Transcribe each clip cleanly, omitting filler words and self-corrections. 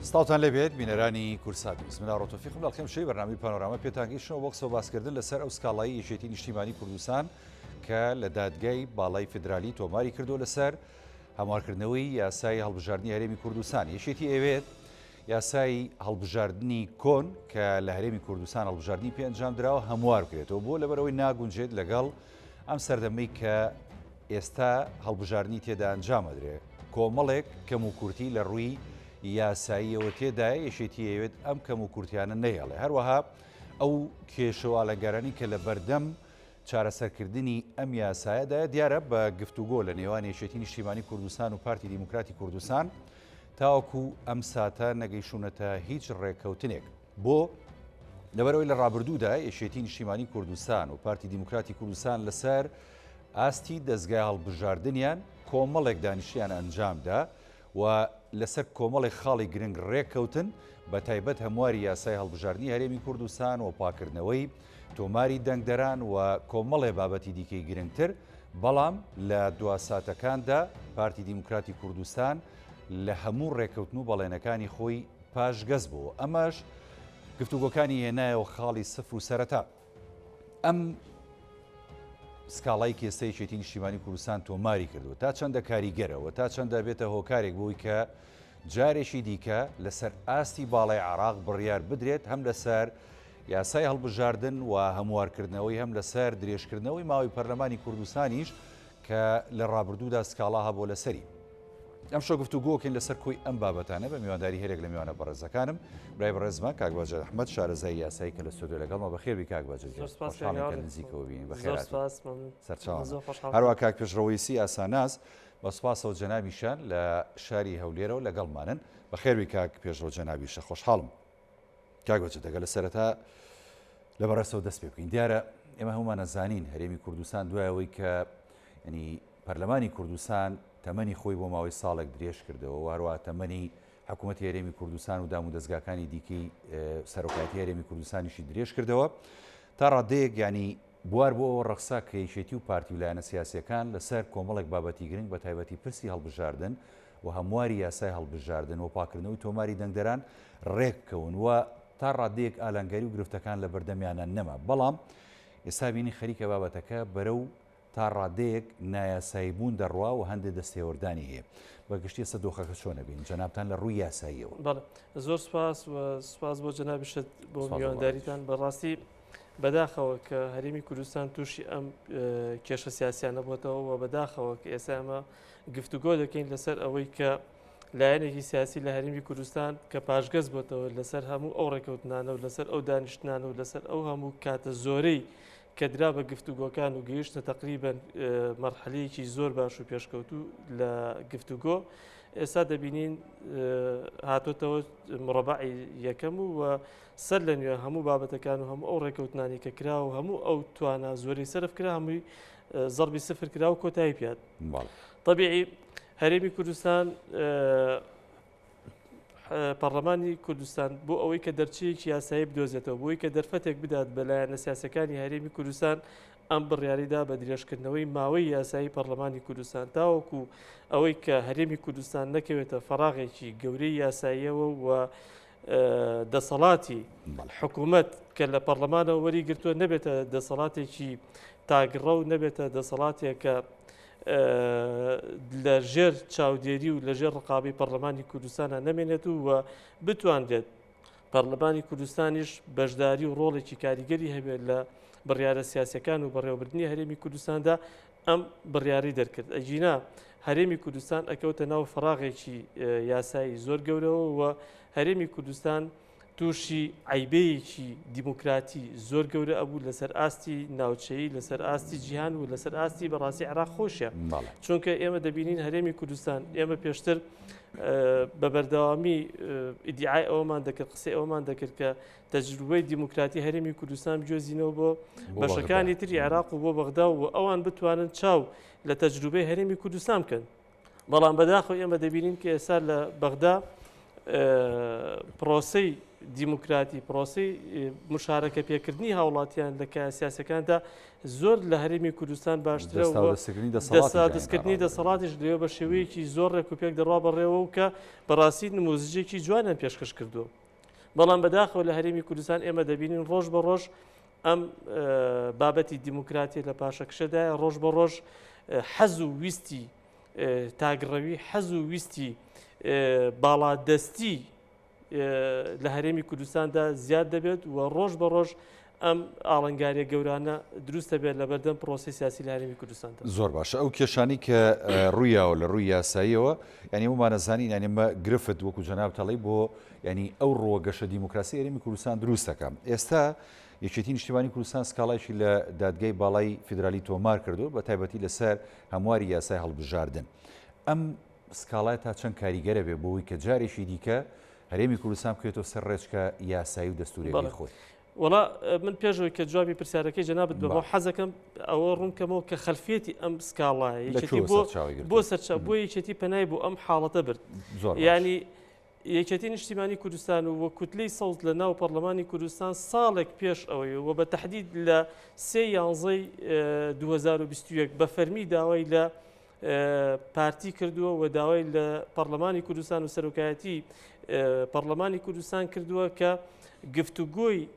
سڵاوتان لێبێت بینەرانی کورسات نیوز من ئاڕۆ تۆفیقم لە ئەڵقەی شەوی بەرنامەی پانۆراما پێتان گەیشتمەوە بۆ قسە و باسکردن لەسەر ئەو سکاڵای یەکێتی نیشتیمانی کوردستان کە لە دادگای باڵای فیدرالی تۆماری کردو لەسەر هەموارکردنەوەی یاسای هەڵبژاردنی هەرێمی کوردستان یەکێتی ئەوێت یاسای هەڵبژاردنی کۆن کە لە هەرێمی کوردستان هەڵبژاردنی پێ ئەنجام دراوە هەموار بکرێتەوە بۆ لەبەرەوەی ناگونجێت لەگەڵ ئەم سەردەمەی کە ئێستا هەڵبژاردنی تێدا ئەنجام ئەدرێ کۆمەڵێک کەموکورتی لە ڕووی یاساییەوە تێدایە یەکێتی ئەیەوێت ئەم کەموکورتیانە نەهێڵێ هەروەها ئەو کێشە و ئالنگارانی کە لە بەردەم چارەسەرکردنی ئەم یاسایەدایە دیارە بە گفتوگۆ لە نێوان یەکێتی نیشتیمانی کوردستان و پارتی دیموکراتی کوردستان تاوەکو ئەم ساتە نەگەیشتونەتە هیچ ڕێککەوتنێک بۆ لەبەرئەوەی لە ڕابردوودا یەکێتی نیشتیمانی کوردستان و پارتی دیموکراتی کوردستان لەسەر ئاستی دەزگای هەڵبژاردنیان کۆمەڵێک دانیشتیان ئەنجامدا و لەسەر کۆمەڵێک خاڵی گرنگ ڕێککەوتن بە تایبەت هەمواری یاسای هەڵبژاردنی هەرێمی کوردستان و پاکردنەوەی تۆماری دەنگدەران و کۆمەڵێ بابەتی دیکەی گرنگتر بەڵام لە دوا ساتەکاندا پارتی دیموکراتی کوردستان لە هەموو ڕێککەوتن و بەڵێنەکانی خۆی پاشگەز بوو ئەمەش گفتوگۆکانی هێنایەوە خاڵی سفر و سەرەتا. ئەم سکاڵای کە ئێستا یەکێتی نیشتیمانی کوردستان تۆماری کردووە تا چەندە کاریگەرە و تا چەندە بێتە هۆکارێک بۆی کە جارێکی دیکە لەسەر ئاستی باڵای عراق بڕیار بدرێت هەم لەسەر یاسای هەڵبژاردن و هەموارکردنەوەی هەم لەسەر درێژکردنەوەی ماوەی پەرلەمانی کوردستانیش کە لە ڕابردوودا سکاڵا هەبووە لەسەری. ئەمشەو گفتوگۆکەین لەسەر کۆی ئەم بابەتانە بە میوانداری هەرێک لە میوانە بەڕێزەکانم برای بەڕێزمان کاک باجەر ئەحمەد شارەزای یاسایی کە لە ستۆدیۆ لەگەڵمە بەخێربی کاک باجەر گیان خۆشحاڵین کە نزیکەوە بینین بەخێرهاتی سەرچاوانە هەروە کاک پێشڕەوەیسی یاساناس بە سوپاسەوە جەنابیشان لە شاری هەولێرەوە لەگەڵمانن بەخێربی کاک پێشڕەو جەنابیشە خۆشحاڵم کاک بەجەد ئەگەر لە سەرەتا لە بەڕێزەوە دەست پێ بکەین دیارە ئێمە هەمومان ئەزانین هەرێمی کوردستان دوای ئەوەی کە ینی پەرلەمانی کوردستان تەمەنی خۆی بۆ ماوەی ساڵێک درێژ کردەوە و هەروە تەمەنی حکوومەتی هەرێمی کوردستان و دام و دەستگاکانی دیکەی سەرۆکایەتی هەرێمی کوردستانیشی درێژ کردەوە تا ڕادەیەک ینی بوار بۆ ئەوە ڕەخسا کە یەکێتی و پارتی و لایەنە سیاسییەکان لەسەر کۆمەڵێک بابەتی گرنگ بە تایبەتی پرسی هەڵبژاردن و هەمواری یاسای هەڵبژاردن و پاکردنەوەی تۆماری دەنگدەران ڕێکبکەون و تا ڕادەیەک ئالانگاری و گرفتەکان لە بەردەمیانا نەما بەڵام ئێستا بینی خەریکە بابەتەکە بەرەو تا ڕادەیەک نایاسایی بوون دەڕوا و هەندێ دەستێوەردانی هەیە. بە گشتی ئێستا دۆخەکە چۆن ئەبینن جەنابتان لە ڕووی یاساییەوە؟ بەڵێ زۆر سوپاس و سوپاس بۆ جەنابیشت بۆ میوانداریتان بەڕاستی بەداخەوە کە هەرێمی کوردستان تووشی ئەم کێشە سیاسیانە بۆتەوە و بەداخەوە کە ئێستا ئەمە گفتوگۆ دەکەین لەسەر ئەوەی کە لایەنێکی سیاسی لە هەرێمی کوردستان کە پاشگەز بۆتەوە لەسەر هەموو ئەو ڕێکەوتنانە و لەسەر ئەو دانیشتنانە و لەسەر ئەو هەموو کاتە زۆرەی کە درا بە گفتوگۆکان و گەیشتە تقریبن مەرحەلەیەکی زۆر باش و پێشکەوتوو لە گفتوگۆ ئێستا دەبینین هاتۆتەوە مڕەبعی یەکەم و سەر لە نوێ هەموو بابەتەکان و هەموو ئەو ڕێکەوتنانی کە کرا و هەموو ئەو توانا زۆری سەرف کرا هەمووی زەربی سفر کرا و کۆتایی پێات طبیعی هەرێمی کوردستان پەرلەمانی کوردستان بۆ ئەوەی کە دەرچەیەکی یاسایی بدۆزێتەوە بۆی کە دەرفەتێک بدات بە لایەنە سیاسەکانی هەرێمی کوردستان ئەم بڕیاریدا بە درێژکردنەوەی ماوەی یاسایی پەرلەمانی کوردستان تاوەکو ئەوەی کە هەرێمی کوردستان نەکەوێتە فەراغێکی گەورەی یاساییەوە و دەسەڵاتی حکوومەت کە لە پەرلەمانەوە وەری گرتووە نەبێتە دەسەڵاتێکی تاگڕە و نەبێتە دەسەڵاتێک کە لە ژێر چاودێری و لە ژێر ڕقابی پەرلەمانی کوردستانە نەمێنێت و و بتوانرێت پەرلەمانی کوردستانیش بەشداری و ڕۆڵێکی کاریگەری هەبێت لە بڕیارە سیاسەکان و بەڕێوەبردنی هەرێمی کوردستاندا ئەم بڕیارەی دەرکرد ئەگینا هەرێمی کوردستان ئەکەوتە ناو فراغێکی یاسایی زۆر گەورەوە و هەرێمی کوردستان تووشی عیبەیەکی دیموکراتی زۆر گەورە ئەبوو لەسەر ئاستی ناوچەیی لەسەر ئاستی جیهان و لەسەر ئاستی بەڕاستی عێراق خۆشە چونکە ئێمە دەبینین هەرێمی کوردستان ئێمە پێشتر بە بەردەوامی ئیدعای ئەومان دەکرد قسەی ئەومان دەکرد کە تەجروبەی دیموکراتی هەرێمی کوردستان بگوێزینەوە بۆ بەشەکانی تری عێراق و بۆ بەغدا و ئەوان بتوانن چاو لە تەجروبەی هەرێمی کوردستان بکەن بەڵام بەداخەوە ئێمە دەبینین کە ئێستا لە بەغدا. پرۆسەی دیموکراتی، پرۆسەی مشارەکە پێکردنی هاوڵاتیان لە کایە سیاسەکاندا زۆر لە هەرێمی کوردستان باشترە و دەستکردنی دەسەڵاتیش لەوێ بە شێوەیەکی زۆر ڕێک و پێک دەڕوا بەڕێوە و کە بەڕاستی نموزجێکی جوانیان پێشکەش کردووە. بەڵام بەداخەوە لە هەرێمی کوردستان ئێمە دەبینین ڕۆژ بە ڕۆژ ئەم بابەتی دیموکراتی لە پاشەکشەدایە، ڕۆژ بە ڕۆژ حەز و ویستی تاکڕەوی، حەز و ویستی باڵادەستی لە هەرێمی کوردستاندا زیاد دەبێت و ڕۆژ بە ڕۆژ ئەم ئاڵنگاریە گەورانە دروست دەبێت لە بەردەم پرۆسی سیاسی لە هەرێمی کوردستاندا. زۆر باشە ئەو کێشانەی کە ڕوویاوە لە ڕووی یاساییەوە یانی ئەومانەزانین یانی ئەمە گرفت وەکو جەنابت ئەڵێی بۆ یانی ئەو ڕووە گەشە دیموکراسی هەرێمی کوردستان دروست دەکا ئێستا یەکێتی نیشتیمانی کوردستان سکاڵایکی لە دادگای باڵای فیدرالی تۆمار کردو بە تایبەتی لەسەر هەمواری یاسای هەڵبژاردن ئەم سکاڵای تا چەند کاریگەرە بێ بۆی کە جارێکی دیکە هەرێمی کوردستان بکەوێتەوە سەر ڕێچکە یاسایی و دەستوریەکەی خۆی؟ وەڵا من پێش ئەوەی کە جوابی پرسیارەکەی جەنابت بەمەوە حەزەکەم ئەوە ڕوون کەمەوە کە خەلفیەتی ئەم سکاڵایە یەکێتی بۆ بۆ سەرچاو بۆ یەکێتی پەنای بۆ ئەم حاڵەتە برد زۆر ینی یەکێتی نیشتیمانی کوردستان و وە کوتلەی سەوز لە ناو پەرلەمانی کوردستان ساڵێک پێش ئەوەی و بە تەحدید لە سێ یانزەی 2021 بە فەرمی داوای لە پارتی کردووە و داوای لە پەرلەمانی کوردستان و سەرۆکایەتی پەرلەمانی کوردستان کردووە کە گفتوگۆی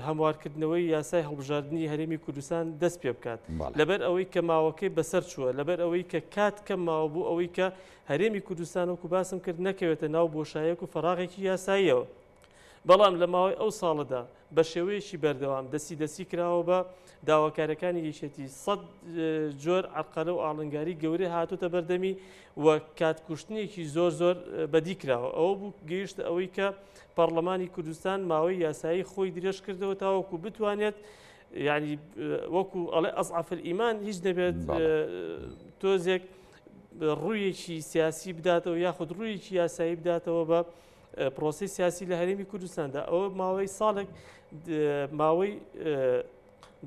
هەموارکردنەوەی یاسای هەڵبژاردنی هەرێمی کوردستان دەست پێ بکات لەبەر ئەوەی کە ماوەکەی بەسەر چووە لەبەر ئەوەی کە کات کەم ماوە بوو ئەوەی کە هەرێمی کوردستان وەکو باسم کرد نەکەوێتە ناو بۆشایەک و فەراغێکی یاساییەوە. بەڵام لە ماوەی ئەو ساڵەدا بە شێوەیەکی بەردەوام دەستی دەستی کراوە بە داواکاریەکانی یەکێتی سەد جۆر عەرقەلە و ئاڵنگاری گەورەی هاتوتە بەردەمی و کات کوشتنێکی زۆر زۆر بەدی کراوە ئەوە بوو گەیشتە ئەوەی کە پەرلەمانی کوردستان ماوەی یاسایی خۆی درێژ کردەوە تاوەکو بتوانێت یعنی وەکو ئەڵێ ئەزعەف ئیمان هیچ نەبێت تۆزێک ڕوویەکی سیاسی بداتەوە یاخود ڕوویەکی یاسایی بداتەوە بە پرۆسەی سیاسی لە هەرێمی کوردستاندا ئەوە ماوەی ساڵێک ماوەی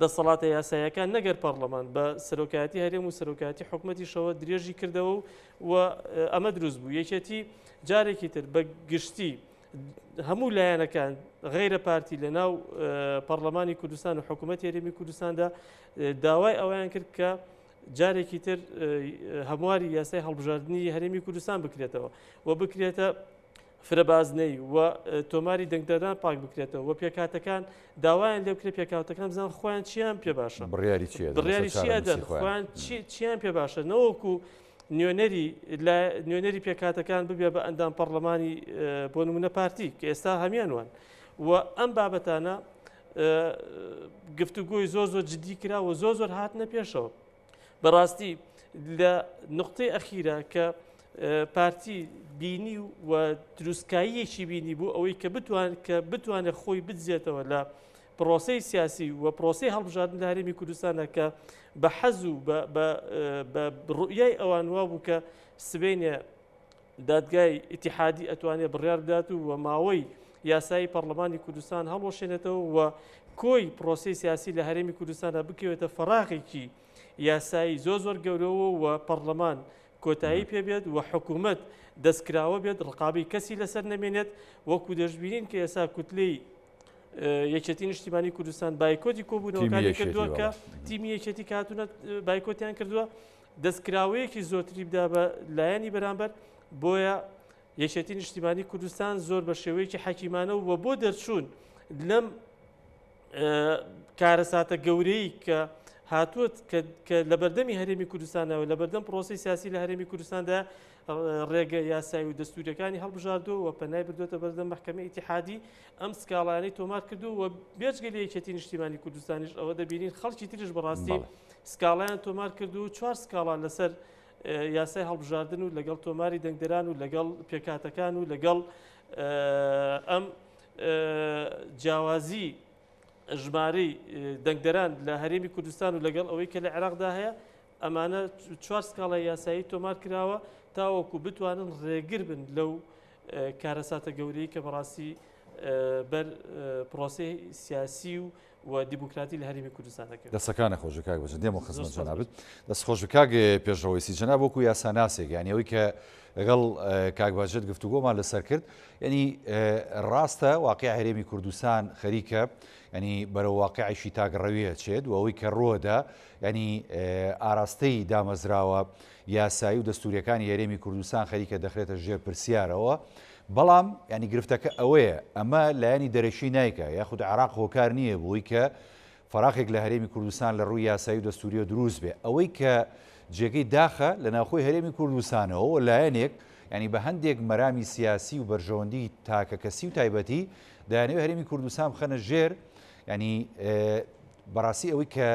دەسەڵاتە یاسایەکان نەگەر پەرلەمان بە سەرۆکایەتی هەرێم و سەرۆکایەتی حکوومەتیشەوە درێژی کردەوە و ئەمە دروست بوو یەکێتی جارێکی تر بە گشتی هەموو لایەنەکان غیرە پارتی لە ناو پەرلەمانی کوردستان و حکوومەت هەرێمی کوردستاندا داوای ئەویان کرد کە جارێکی تر هەمواری یاسای هەڵبژاردنی هەرێمی کوردستان بکرێتەوە و بکرێتە فرەبازنەی و تۆماری دەنگدەران پاک بکرێتەوە و پێکهاتەکان داوایان لێ بکرێت پێکهاتەکان بزان خۆیان چیان پێ باشە بڕیاری چیە بڕیاری چیە دەن خۆیان چیان پێ باشە نەوەکو نوێنەری لە نوێنەری پێکهاتەکان ببێ بە ئەندام پەرلەمانی بۆ نمونە پارتی کە ئێستا هەمیان وان و ئەم بابەتانە گفتوگۆی زۆر زۆر جدی کرا و زۆر زۆر هاتنە پێشەوە بەڕاستی لە نقطەی ئەخیرە کە پارتی بینی و دروستکاییەکی بینی بۆ ئەوەی کە بتوان کە بتوانێت خۆی بدزێتەوە لە پرۆسەی سیاسی و پرۆسەی هەڵبژاردن لە هەرێمی کوردستانە کە بە حەز و بە ڕوئیای ئەوان وا بوو کە سبەینێ دادگای ئیتیحادی ئەتوانێ بڕیار بدات و و ماوەی یاسایی پەڕلەمانی کوردستان هەڵوەشێنێتەوە و کۆی پرۆسەی سیاسی لە هەرێمی کوردستاندا بکەوێتە فەراغێکی یاسایی زۆر زۆر گەورەوە و پەڕلەمان کۆتایی پێ بێت و حکوومەت دەستکراوە بێت ڕقابی کەسی لەسەر نەمێنێت وەکو دەشبینین کە ئێستا کوتلەی یەکێتی نیشتیمانی کوردستان بایکۆتی کۆبوونەوەکانی کردووە کە تیمی یەکێتی کاتونە بایکۆتیان کردووە دەستکراوەیەکی زۆرتری بدا بە لایەنی بەرامبەر، بۆیە یەکێتی نیشتیمانی کوردستان زۆر بە شێوەیەکی حەکیمانە و بۆ دەرچوون لەم کارەساتە گەورەی کە هاتووە کە لە بەردەمی هەرێمی کوردستانەوە لە بەردەم پرۆسی سیاسی لە هەرێمی کوردستاندا ڕێگە یاسایی و دەستوریەکانی هەڵبژاردووە و پەنای بردوێتە بەردەم مەحکەمە ئیتیحادی ئەم سکاڵانەی تۆمار کردو و بێجگە لە یەکێتی نیشتیمانی کوردستانیش ئەوە دەبینین خەڵکی تریش بەڕاستی سکاڵایان تۆمار کرد و چوار سکاڵا لەسەر یاسای هەڵبژاردن و لەگەڵ تۆماری دەنگدەران و لەگەڵ پێکهاتەکان و لەگەڵ ئەم جیاوازی ژمارەی دەنگدەران لە هەرێمی کوردستان و لەگەڵ ئەوەی کە لە عێراقدا هەیە ئەمانە چوار سکاڵای یاسایی تۆمار کراوە تاوەکو بتوانن ڕێگر بن لەو کارەساتە گەورەی کە بەڕاستی بەر پرۆسەی سیاسی و و دیموکراتی لە هەرێمی کوردستان دەکەوێت. دەستەکانت خۆش بێ کاک بەجەن دێمەوە خزمەت جەنابت. دەست خۆش بێ کاک پێشڕەوەیسی جەناب وەکو یاساناسێک یانی ئەوەی کە لەگەڵ کاک بەجەت گفتوگۆمان لەسەر کرد یعنی ڕاستە واقع هەرێمی کوردستان خەریکە ینی بەرەو واقعیشی تاکڕەویە چێت و ئەوەی کە ڕووەدا ینی ئاراستەی دامەزراوە یاسایی و دەستوریەکانی هەرێمی کوردستان خەریکە دەخرێتە ژێر پرسیارەوە بەڵام ینی گرفتەکە ئەوەیە ئەمە لایەنی دەرەکی نایکە یاخود عراق هۆکار نییە بۆی کە فەراغێک لە هەرێمی کوردستان لە ڕووی یاسایی و دەستوریەوە دروست بێ ئەوەی کە جێگەی داخە لە ناوخۆی هەرێمی کوردستانەوە و لایەنێک ینی بە هەندێک مەرامی سیاسی و بەرژەوەندی تاکەکەسی و تایبەتی دەیانەوێت هەرێمی کوردستان بخەنە ژێر ینی بەڕاستی ئەوەی کە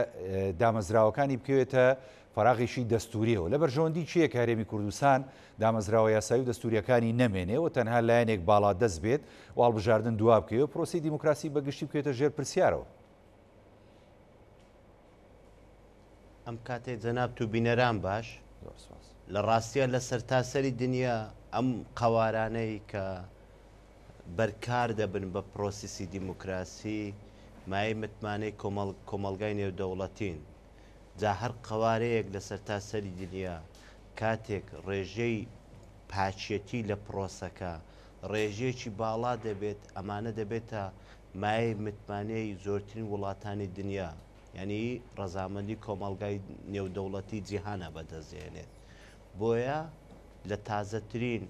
دامەزراوەکانی بکەوێتە فەراغێکی دەستوریەوە. لە بەرژەوەندی کێیە کە هەرێمی کوردستان دامەزراوە یاسایی و دەستوریەکانی نەمێنێ و تەنها لایەنێک باڵادەست بێت و هەڵبژاردن دوا بکەوێ و پرۆسەی دیموکراسی بە گشتی بکەوێتە ژێر پرسیارەوە؟ ئەم کاتەی جەنابت و بینەران باش. زۆر سپاس. لە ڕاستیا لە سەرتاسەری دنیا ئەم قەوارانەی کە بەرکار دەبن بە پرۆسیسی دیموکراسی مایەی متمانەی کۆمەڵ کۆمەڵگای نێودەوڵەتین. جا هەر قەوارەیەک لە سەرتاسەری دنیا کاتێک ڕێژەی پاکیەتی لە پڕۆسەکە ڕێژەیەکی باڵا دەبێت ئەمانە دەبێتە مایەی متمانەی زۆرترین وڵاتانی دنیا یانی ڕەزامەندی کۆمەڵگای نێودەوڵەتی جیهانە بەدەست دێنێت بۆیە لە تازەترین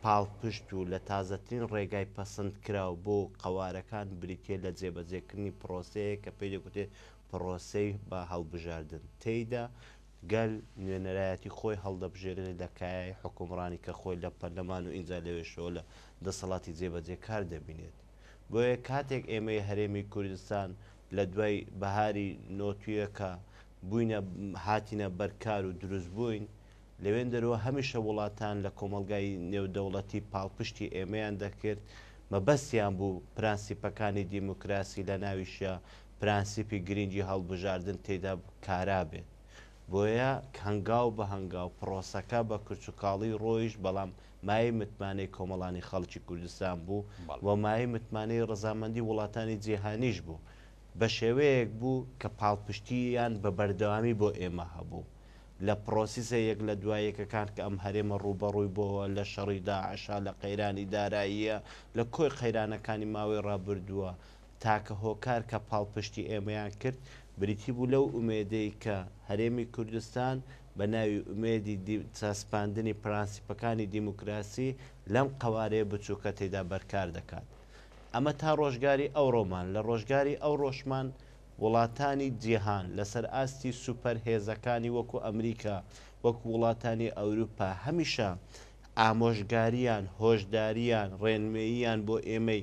پاڵپشت و لە تازەترین ڕێگای پەسەندکراو بۆ قەوارەکان بریتیە لە جێبەجێکردنی پڕۆسەیەک کە پێی دەگوترێت پڕۆسەی بە هەڵبژاردن، تێیدا گەل نوێنەرایەتی خۆی هەڵدەبژێرێت لە کایەی حوکمڕانی کە خۆی لە پەرلەمان و ئینجا لەوێشەوە لە دەسەڵاتی جێبەجێکار دەبینێت. بۆیە کاتێک ئێمەی هەرێمی کوردستان لە دوای بەهاری نۆتویەکە بووینە هاتینە بەر کار و دروست بووین، لەوێندەرەوە هەمیشە وڵاتان لە کۆمەڵگای نێودەوڵەتی پاڵپشتی ئێمەیان دەکرد، مەبەستیان بوو پرەنسیپەکانی دیموکراسی لە ناویشیا پرەنسیپی گرینگی هەڵبژاردن تێیدا کارا بێت. بۆیە هەنگاو بە هەنگاو پڕۆسەکە بە کرچوکاڵی ڕۆیشت، بەڵام مایەی متمانەی کۆمەڵانی خەڵکی کوردستان بوو و مایەی متمانەی ڕەزامەندی وڵاتانی جیهانیش بوو. بە شێوەیەک بوو کە پاڵپشتییان بە بەردەوامی بۆ ئێمە هەبوو. لە پڕۆسیسە یەک لە دوای یەکەکان کە ئەم هەرێمە ڕووبەڕووی بۆوە، لە شەڕی داعشا، لە قەیرانی داراییە، لە کۆی قەیرانەکانی ماوەی ڕابردووە، تاکە هۆکار کە پاڵپشتی ئێمەیان کرد بریتی بوو لەو ئومێدەی کە هەرێمی کوردستان بە ناوی ئومێدی چەسپاندنی پرانسیپەکانی دیموکراسی لەم قەوارەیە بچووکە تێدا بەرکار دەکات. ئەمە تا ڕۆژگاری ئەوڕۆمان، لە ڕۆژگاری ئەوڕۆشمان وڵاتانی جیهان لەسەر ئاستی سوپەر هێزەکانی وەکو ئەمریکا، وەکو وڵاتانی ئەوروپا هەمیشە ئامۆژگاریان، هۆشداریان، ڕێنمێییان بۆ ئێمەی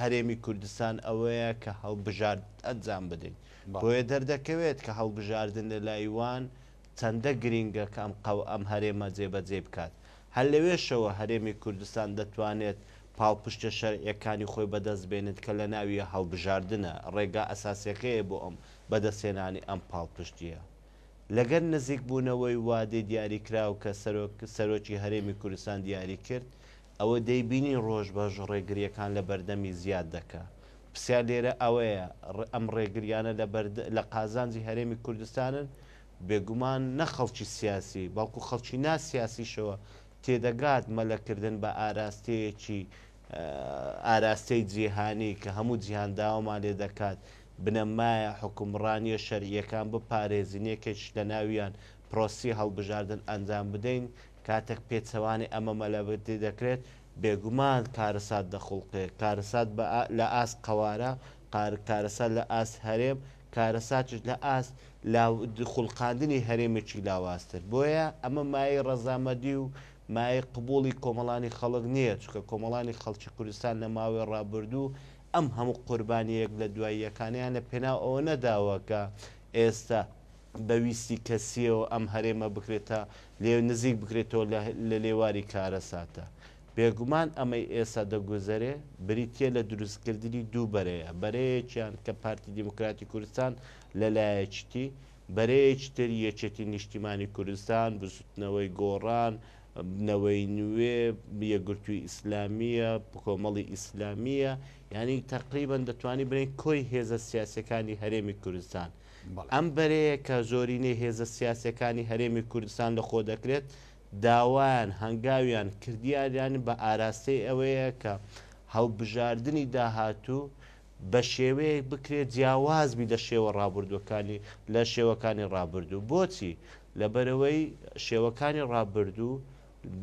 هەرێمی کوردستان ئەوەیە کە هەڵبژاردن ئەنجام بدەین. بۆیە دەردەکەوێت کە هەڵبژاردن لە لای وان چەندە گرینگە کە ئەم قەو ئەم هەرێمە جێبەجێی بکات. هەر لەوێشەوە هەرێمی کوردستان دەتوانێت پاڵپشتە شەرعییەکانی خۆی بەدەست بێنێت کە لە ناوی هەڵبژاردنە، ڕێگا ئەساسییەکەیە بۆ ئەم بەدەستهێنانی ئەم پاڵپشتییە. لەگەر نزیک بوونەوەی وادەی دیاریکراو کە سەرۆک سەرۆکی هەرێمی کوردستان دیاری کرد، ئەوە دەیبینین ڕۆژ بەڕژ ڕێگرییەکان لە بەردەمی زیاد دەکا. پرسیار لێرە ئەوەیە ئەم ڕێگریانە لە بەرد لە قازانجی هەرێمی کوردستانن؟ بێگومان نە خەڵکی سیاسی بەڵکو خەڵکی نا سیاسیشەوە تێدەگات مەلەکردن بە ئاراستەیەکی ئاراستەی جیهانی کە هەموو جیهان داوامان لێ دەکات بنەمایە حوکمڕانییە شەرعییەکان بپارێزین یەکێکیش لە ناویان پرۆسی هەڵبژاردن ئەنجام بدەین کاتێک پێچەوانەی ئەمە مەلەبردی دەکرێت بێگومان کارەسات دەخوڵقێ کارەسات بە لە ئاست قەوارە کارەسات لە ئاست هەرێم کارەساتیش لە ئاست خوڵقاندنی هەرێمێکی لاوازتر. بۆیە ئەمە مایەی ڕەزامەدی و مایەی قبوڵی کۆمەڵانی خەڵک نییە، چونکە کۆمەڵانی خەڵکی کوردستان لە ماوەی ڕابردوو ئەم هەموو قوربانییە یەک لە دوای یەکانەیان لە پێناو ئەوە نەداوە کە ئێستا بە ویستی کەسییەوە ئەم هەرێمە بکرێتە لێ نزیک بکرێتەوە لە لێواری کارەساتە. بێگومان ئەمەی ئێستا دەگوزەرێ بریتییە لە دروستکردنی دوو بەرەیە، بەرەیەکیان کە پارتی دیموکراتی کوردستان لە لایەکیتی، بەرەیەکی تر یەکێتی نیشتیمانی کوردستان، بزوتنەوەی گۆڕان، نەوەی نوێ، یەکگرتووی ئیسلامییە، کۆمەڵی ئیسلامییە، یانی تەقریبەن دەتوانین بڵێین کۆی هێزە سیاسییەکانی هەرێمی کوردستان. ئەم بەرەیە کە زۆرینەی هێزە سیاسییەکانی هەرێمی کوردستان لەخۆ دەکرێت، داوایان، هەنگاویان، کردیاریان بە ئاراستەی ئەوەیە کە هەڵبژاردنی داهاتوو بە شێوەیەک بکرێت جیاواز بی لە شێوە ڕابردووەکانی لە شێوەکانی ڕابردوو. بۆچی؟ لەبەرئەوەی شێوەکانی ڕابردوو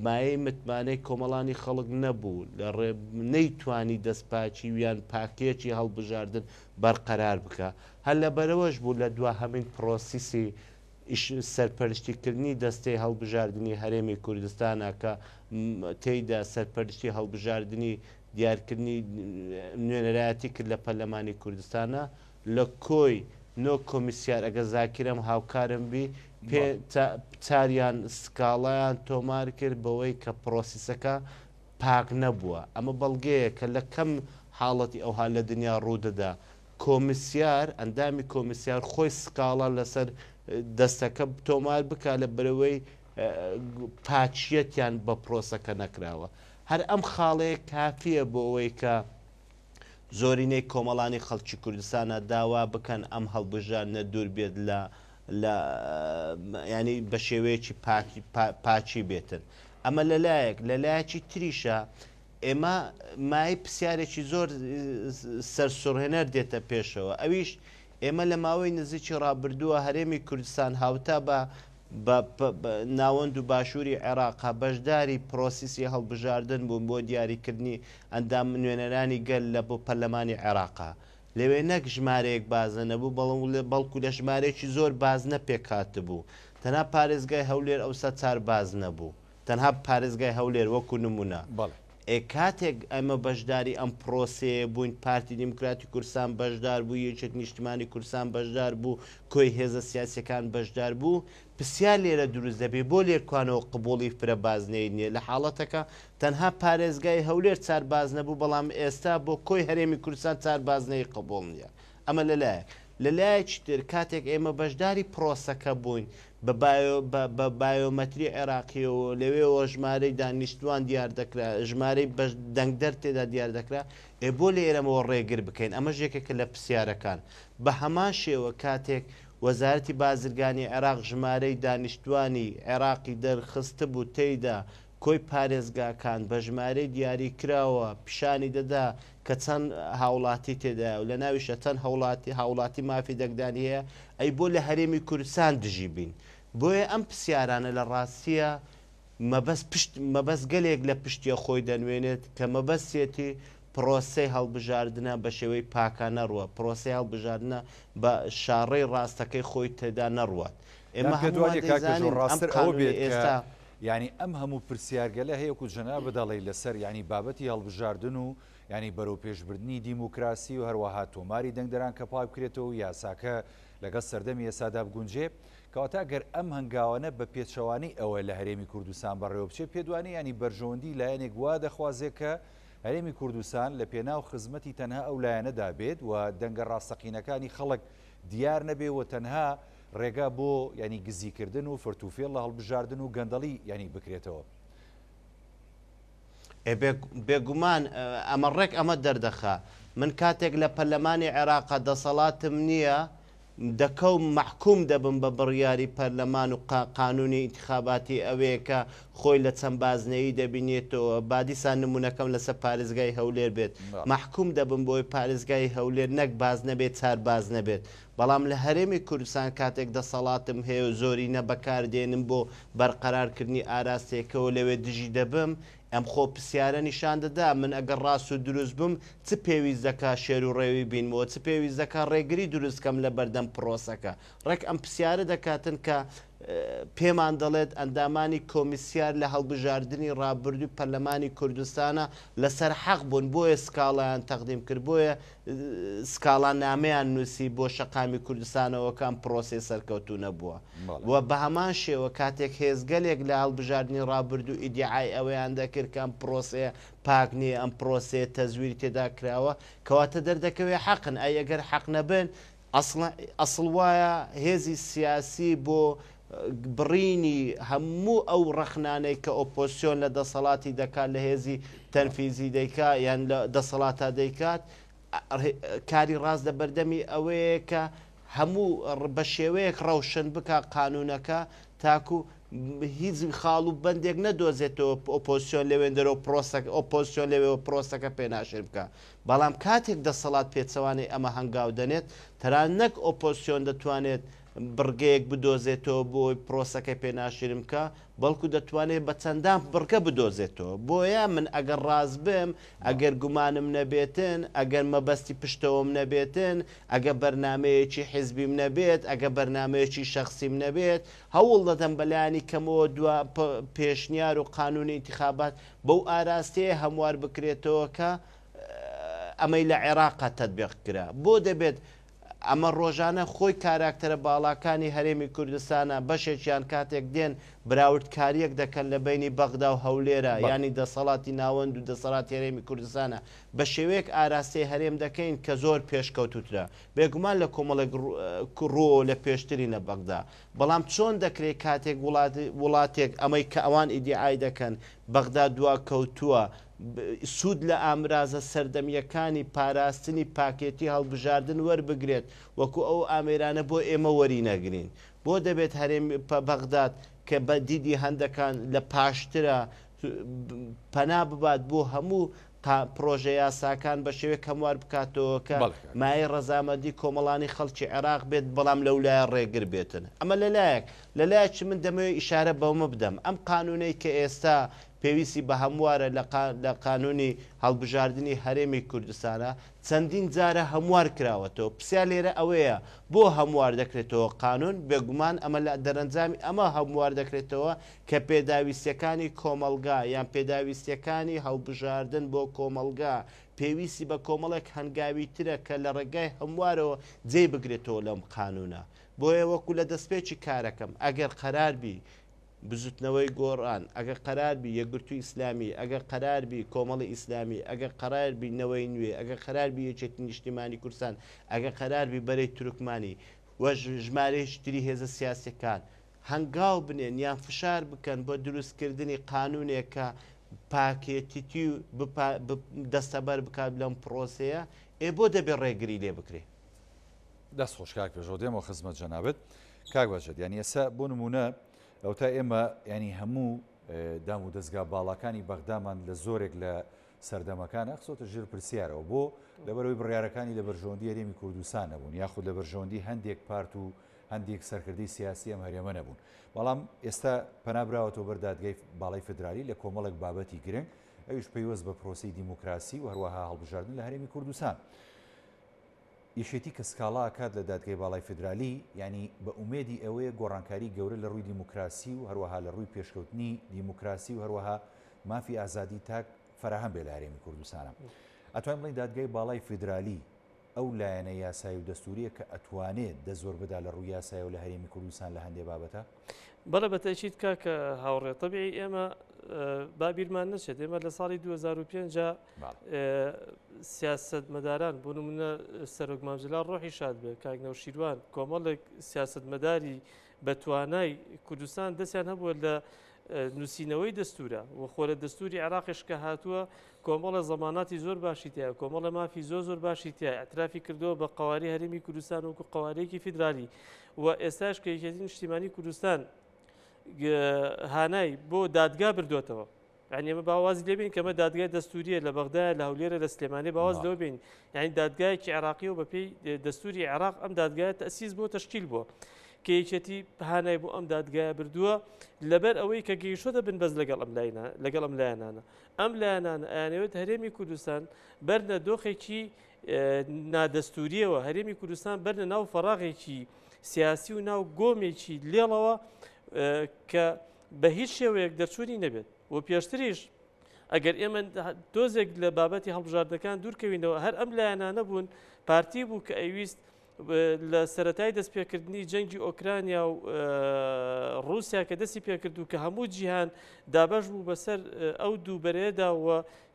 مایەی متمانەی کۆمەڵانی خەڵک نەبوو، لە ڕێ نەیتوانی دەستپاکی یان پاکیەکی هەڵبژاردن بەرقەرار بکا. هەر لەبەرئەوەش بوو لە دواهەمین پرۆسیسی سەرپەرشتیکردنی دەستەی هەڵبژاردنی هەرێمی کوردستانە کە تێیدا سەرپەرشتی هەڵبژاردنی دیارکردنی نوێنەرایەتی کرد لە پەرلەمانی کوردستانە لە کۆی نۆ کۆمیسیار ئەگەر زاکیرەم هاوکارم بی پێ چاریان سکاڵایان تۆمار کرد بەوەی کە پرۆسیسەکە پاک نەبووە ئەمە بەڵگەیە کە لە کەم حاڵەتی ئەوها لە دنیا ڕوودەدا کۆمیسیار، ئەندامی کۆمیسیار خۆی سکاڵا لەسەر دەستەکە تۆمار بکا لە بەرەوەی پاچیەتیان بە پرۆسەکە نەکراوە. هەر ئەم خاڵەیە کافیە بۆ ئەوەی کە زۆرینەی کۆمەڵانی خەڵکی کوردستانە داوا بکەن ئەم هەڵبژاردنە دوور بێت لە لە ینی بە شێوەیەکی پاکی بێتن. ئەمە لەلایەک، لەلایەکی تریشە ئێمە مایەی پرسیارێکی زۆر سەرسوڕهێنەر دێتە پێشەوە ئەویش ئێمە لە ماوەی نزیکی ڕابردووە هەرێمی کوردستان هاوتا بە ناوەند و باشووری عێراق بەشداری پرۆسیسی هەڵبژاردن بوون بۆ دیاریکردنی ئەندام نوێنەرانی گەل لە بۆ پەرلەمانی عێراق لەوێ نەک ژمارەیەک بازنە نەبوو بەڵکو لە ژمارەیەکی زۆر بازنە پێکهاتبوو تەنها پارێزگای هەولێر ئەوسا چار بازنە بوو. تەنها پارێزگای هەولێر وەکو نمونە. بەڵێ. ئێ کاتێک ئێمە بەشداری ئەم پرۆسەیە بووین، پارتی دیموکراتی کوردستان بەشدار بوو، یەکێتی نیشتمانی کوردستان بەشدار بوو، کۆی هێزە سیاسیەکان بەشدار بوو، پرسیار لێرە دروست دەبێ بۆ لێرکوانەوە قبوڵی فرە بازنەیی نیە لە حاڵەتەکە تەنها پارێزگای هەولێر چار بازنە بوو بەڵام ئێستا بۆ کۆی هەرێمی کوردستان چار بازنەیی قبوڵ نیە ئەمە لەلایەک. لەلایەکی تر کاتێک ئێمە بەشداری پرۆسەکە بووین بە بایۆ بە بە بایۆمەتری عێراقیەوە لەوێوە ژمارەی دانیشتوان دیار دەکرا ژمارەی بەش دەنگدەر تێدا دیار دەکرا ئێ بۆ لێرەمەوە ڕێگر بکەین ئەمەش یەکێکە لە پرسیارەکان بە هەمان شێوە کاتێک وەزارەتی بازرگانی عێراق ژمارەی دانیشتوانی عێراقی دەرخستبوو تێیدا کۆی پارێزگاکان بە ژمارەی دیاری کراوە پیشانی دەدا کە چەند هاوڵاتی تێدایە و لە ناویشە چەند هەوڵاتی هاوڵاتی مافی دەنگدانی هەیە، ئەی بۆ لە هەرێمی کوردستان دژی بین؟ بۆیە ئەم پرسیارانە لە ڕاستییا مەبەست پشت مەبەست گەلێک لە پشتیە خۆی دەنوێنێت کە مەبەستیەتی پرۆسەی هەڵبژاردنە بە شێوەی پاکا نەڕوا، پرۆسەی هەڵبژاردنە بە شاڕێی ڕاستەکەی خۆی تێدا نەڕوات. ئێمە یان پێت هەموومان وانیە کاک پێشڕەو دەیزانین ئەم ڕاستتر ئەوە قانوونەی بێت کە ئێستا یانی ئەم هەموو پرسیارگەلە هەیە وەکو جەنابت دەڵێی لەسەر یانی بابەتی هەڵبژاردن و یانی بەرەوپێشبردنی دیموکراسی و هەروەها تۆماری دەنگدەران کە پاک بکرێتەوە و یاساکە لەگەڵ سەردەمی ئێستادا بگونجێ کەواتە گەر ئەم هەنگاوانە بە پێچەوانەی ئەوە لە هەرێمی کوردستان بەڕێوە بچێ پێت وانیە یانی بەرژەوەندی لایەنێک وا دەخوازێ کە هەرێمی کوردستان لە پێناو خزمەتی تەنها ئەو لایەنەدا بێت و دەنگە ڕاستەقینەکانی خەڵک دیار نەبێ و تەنها ڕێگا بۆ یانی گزیکردن و فرتوفێڵ لە هەڵبژاردن و گەندەڵی یانی بکرێتەوە. ئێ بێگومان ئەمە ڕێک ئەمە دەردەخا. من کاتێک لە پەرلەمانی عێراقا دەسەڵاتم نییە، دەکەوم مەحکوم دەبم بە بڕیاری پەرلەمان و قانونی ئینتخاباتی ئەوێ کە خۆی لە چەند بازنەیی دەبینێتەوە، با دیسان نمونەکەم لەسەر پارێزگای هەولێر بێت، مەحکوم دەبم بەوەی پارێزگای هەولێر نەک بازنە بێت چار بازنە بێت. بەڵام لە هەرێمی کوردستان کاتێک دەسەڵاتم هەیە و زۆرینە بەکار دێنم بۆ بەرقەرارکردنی ئاراستەیەکەوە لەوێ دژی دەبم، ئەم خۆ پرسیارە نیشان دەدا من ئەگەر ڕاست و دروست بم چ پێویست دەکا شێر و ڕێوی بینمەوە، چ پێویست دەکا ڕێگری دروست کەم لە بەردەم پرۆسەکە. ڕێک ئەم پرسیارە دەکاتن کە پێمان دەڵێت ئەندامانی کۆمیسیار لە هەڵبژاردنی ڕابردووی پەرلەمانی کوردستانە لەسەر حەق بوون بۆیە سکاڵایان تەقدیم کرد بۆیە سکاڵا نامەیان نووسی بۆ شەقامی کوردستانەوە کە ئەم پرۆسەیە سەرکەوتوو نەبووە و بە هەمان شێوە کاتێک هێزگەلێک لە هەڵبژاردنی ڕابردوو ئیدیعای ئەوەیان دەکرد کە ئەم پرۆسەیە پاک نییە ئەم پرۆسەیە تەزویری تێدا کراوە کەواتە دەردەکەوێ حەقن ئەی ئەگەر حەق نەبن ئەسڵ وایە هێزی سیاسی بۆ. بڕینی هەموو ئەو ڕەخنانەی کە ئۆپۆزسیۆن لە دەسەڵاتی دەکات لە هێزی تەنفیزی دەیکا یان لە دەسەڵاتا دەیکات کاری ڕاست لە بەردەمی ئەوەیە کە هەموو بە شێوەیەک ڕەوشن بکا قانوونەکە تاکو هیچ خاڵ و بەندێک نەدۆزێتەوە ئۆپۆزسیۆن لەوێندەرەوە پرۆسەکە ئۆپۆزسیۆن لەوێوە پرۆسەکە پێناشر بکا بەڵام کاتێک دەسەڵات پێچەوانەی ئەمە هەنگاو دەنێت تەران نەک ئۆپۆزسیۆن دەتوانێت بڕگەیەک بدۆزێتەوە بۆ ئەوەی پرۆسەکەی پێ ناشیرن بکا، بەڵکو دەتوانێت بە چەندان بڕگە بدۆزێتەوە. بۆیە من ئەگەر ڕاست بم، ئەگەر گومانم نەبێتن، ئەگەر مەبەستی پشتەوەم نەبێتن، ئەگەر بەرنامەیەکی حیزبیم نەبێت، ئەگەر بەرنامەیەکی شەخسیم نەبێت، هەوڵ دەدەم بەلایەنی کەمەوە دوا پێشنیار و قانونی ئینتخابات بەو ئاراستەیە هەموار بکرێتەوە کە ئەمەی لە عێراقا تەتبیق کرا. بۆ دەبێت ئەمە ڕۆژانە خۆی کاراکتەرە باڵاکانی هەرێمی کوردستانە، بەشێکیان کاتێک دێن براوردکارییەک دەکەن لە بەینی بەغدا و هەولێرا، یانی دەسەڵاتی ناوەند و دەسەڵاتی هەرێمی کوردستانە، بە شێوەیەک ئاراستەی هەرێم دەکەین کە زۆر پێشکەوتووترە. بێگومان لە کۆمەڵێک ڕووەوە لە پێشترین لە بەغدا. بەڵام چۆن دەکرێت کاتێک وڵاتێک ئەمەی کە ئەوان ئیدیعای دەکەن بەغدا دواکەوتووە، سوود لە ئامرازە سەردەمییەکانی پاراستنی پاکێتی هەڵبژاردن وەربگرێت، وەکو ئەو ئامێرانە بۆ ئێمە وەرینەگرین؟ بۆ دەبێت هەرێم بەغداد کە بە دیدی هەندەکان لە پاشترە پەنا ببات بۆ هەموو پڕۆژە یاساکان بە شێوەیەک هەموار بکاتەوە کە مایەی ڕەزامەندی کۆمەڵانی خەڵکی عێراق بێت بەڵام لەولایە ڕێگر بێتن؟ ئەمە لەلایەک، لەلایەکی من دەمەوێت ئیشارە بەومە بدەم ئەم قانونەی کە ئێستا پێویستی بە هەموارە لە قانونی هەڵبژاردنی هەرێمی کوردستانە، چەندین جارە هەموار کراوەتەوە، پرسیار لێرە ئەوەیە بۆ هەموار دەکرێتەوە قانون، بێگومان ئەمە لە دەرەنجامی ئەمە هەموار دەکرێتەوە کە پێداویستیەکانی کۆمەڵگا یان پێداویستیەکانی هەڵبژاردن بۆ کۆمەڵگا پێویستی بە کۆمەڵێک هەنگاوی ترە کە لە ڕێگای هەموارەوە جێی بگرێتەوە لەم قانونە. بۆیە وەکو لە دەستپێکی کارەکەم ئەگەر قەرار بی بزوتنەوەی گۆڕان، ئەگەر قەرار بی یەکگرتووی ئیسلامی، ئەگەر قەرار بی کۆمەڵی ئیسلامی، ئەگەر قەرار بی نەوەی نوێ، ئەگەر قەرار بی یەکێتی نیشتیمانی کوردستان، ئەگەر قەرار بی بەرەی تورکمانی و ژمارەیەکی تری هێزە سیاسیەکان هەنگاو بنێن یان فشار بکەن بۆ دروست کردنی قانونێک کە پاکێتیی دەستەبەر بکات لەم پڕۆسەیە، ئێ بۆ دەبێ ڕێگری لێ بکرێ؟ دەست خۆش کاک پێشڕەو دێمەوە خزمەت جەنابت کاک بەجەد یانی ئێستا بۆ نمونە ئەوتا ئێمە ینی هەموو دام و دەستگا باڵاکانی بەغدامان لە زۆرێک لە سەردەمەکان ئەخسۆتە ژێر پرسیارەوە بۆ لەبەرەوەی بڕیارەکانی لە بەرژەوەندی هەرێمی کوردستان نەبوون یاخود لە بەرژەوەندی هەندێک پارت و هەندێک سەرکردەی سیاسی ئەم هەرێمە نەبوون بەڵام ئێستا پەنابراوەتەوە بەر دادگای باڵای فدرالی لە کۆمەڵێک بابەتی گرنگ ئەویش پەیوەست بە پرۆسی دیموکراسی و هەروەها هەڵبژاردن لە هەرێمی کوردستان. یەکێتی کە سکاڵا ئەکات لە دادگای باڵای فیدرالی یانی بە ئومێدی ئەوەیە گۆڕانکاری گەورە لە ڕووی دیموکراسی و هەروەها لە ڕووی پێشکەوتنی دیموکراسی و هەروەها مافی ئازادی تاک فەراهەم بێ لە هەرێمی کوردستانە. ئەتوانین بڵێین دادگای باڵای فیدرالی ئەو لایەنە یاسایی و دەستوریە کە ئەتوانێ دەست وەربدا لە ڕووی یاسایەوە لە هەرێمی کوردستان لە هەندێ بابەتە؟ بەڵێ بە تەئکید کاک هاوڕێ تەبیعی ئێمە با بیرمان نەچێت ئێمە لە ساڵی 2005 سیاسەتمەداران بۆ نمونە سەرۆک مام جەلال ڕۆحی شاد بێ کاک نەوشیروان کۆمەڵێک سیاسەتمەداری بە توانای کوردستان دەستیان هەبووە لە نووسینەوەی دەستورە و خۆ لە دەستوری عێراقیش کە هاتووە کۆمەڵە زەماناتی زۆر باشی تیا کۆمەڵە مافی زۆر زۆر باشی تیا اعترافی کردووە بە قواری هەرێمی کوردستان وەکو قوارەیەکی فیدرالی و ئێستاش کە یەکێتی نیشتیمانی کوردستان هانای بۆ دادگا بردوێتەوە یعنی ئێمە با وازی لێ بین کە ئەمە دادگای دەستوریە لە بەغدایە لە هەولێرە لە سلێمانی با واز لەوە بین یعنی دادگایەکی عێراقی و بەپێی دەستوری عێراق ئەم دادگایە تەسیس بۆ تەشکیل بووە کە یەکێتی هانای بۆ ئەم دادگایە بردووە لەبەر ئەوەی کە گەیشتۆتە بنبەست لەگەڵ ئەم لایەنە لەگەڵ ئەم لایەنانە ئەم لایەنانە ئەیانەوێت هەرێمی کوردستان بەرنە دۆخێکی نادەستوریەوە هەرێمی کوردستان بەرنە ناو فەراغێکی سیاسی و ناو گۆمێکی لێڵەوە کە بە هیچ شێوەیەک دەرچوونی نەبێت و پێشتریش ئەگەر ئێمە تۆزێک لە بابەتی هەڵبژاردنەکان دوورکەوینەوە هەر ئەم لایەنانە بوون پارتی بوو کە ئەیویست. لە سەرەتای دەستپێکردنی جەنگی ئۆکرانیا و ڕووسیا کە دەستی پێکرد و کە هەموو جیهان دابەش بوو بەسەر ئەو دوو بەرەیەدا و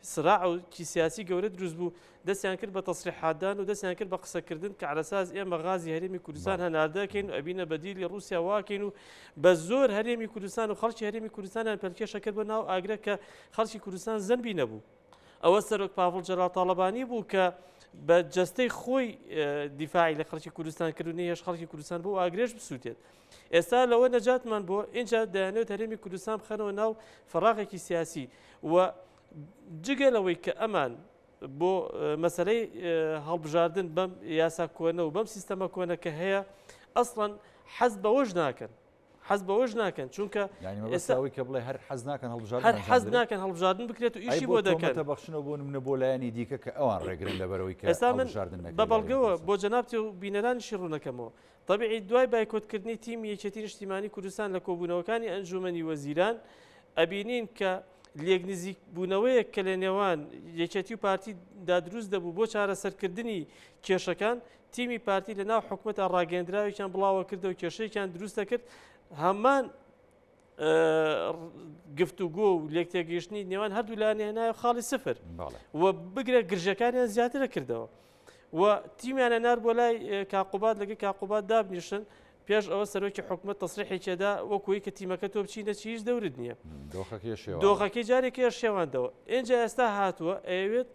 سراعی سیاسی گەورە دروست بوو، دەستیان کرد بە تەسریحاتدان و دەستیان کرد بە قسەکردن کە عەلەساس ئێمە غازی هەرێمی کوردستان هەناردەکەین و ئەبینە بەدیلی ڕووسیا واکەین و بە زۆر هەرێمی کوردستان و خەڵکی هەرێمی کوردستانیان پەلکێشە کرد بۆ ناو ئاگرە کە خەڵکی کوردستان زەنبی نەبوو. ئەوە سەرۆک پاڤڵ جەلال تاڵەبانی بوو کە بە جەستەی خۆی دیفاعی لە خەڵکی کوردستان کرد و نەیهێشت خەڵکی کوردستان بۆ ئاگرێش بسووتێت. ئێستا لەوە نەجاتمان بۆ ئینجا دەیانەوێت هەرێمی کوردستان بخەنەوە ناو فەراغێکی سیاسی و جگە لەوەی کە ئەمان بۆ مەسەلەی هەڵبژاردن بەم یاسا کۆنە و بەم سیستەمە کۆنە کە هەیە ئەسڵەن حەز بەوەش ناکەن حەز بەوەش ناکەن چونکە ئێستا کە بڵێ هەر حەز ناکەن هەڵبژاردن هەر حەز ناکەن هەڵبژاردن بکرێت و ئیشی بۆ دەکەن بەخشنەوە بۆ نمونە بۆ لایەنی دیکە کە ئەوان ڕێگرن لەبەرەوەی کە ئێستا من بە بەڵگەوە بۆ جەنابتی و بینەرانیشی ڕوونەکەمەوە تەبیعی دوای بایکۆتکردنی تیمی یەکێتی نیشتیمانی کوردستان لە کۆبوونەوەکانی ئەنجوومەنی وەزیران ئەبینین کە لێکنزیک بوونەوەیەک کە لە نێوان یەکێتی و پارتی دا دروست دەبوو بۆ چارەسەرکردنی کێشەکان، تیمی پارتی لە ناو حکومەتا ڕاگەیەندراوێکیان بڵاوە کردەوە کێشەیەکیان دروست دەکرد هەمان گفتوگۆ و لێکتێگەیشتنی نێوان هەردوو لایەن هێنایە خاڵی سفر و بگرە گرژەکانیان زیاترە کردەوە و تیمیانە نار بۆ لای کاقوبات لەگە کاقوبات دابنیشن پێش ئەوە سەرۆکی حکومەت تەسریحێکی دا وەکو کە تیمەکە تۆ بچی نەچی هیچ دەورت نییە. دۆخەکەی شێواندەوە. دۆخەکەی جارێکی شێواندەوە. ئینجا ئێستا هاتووە ئەیەوێت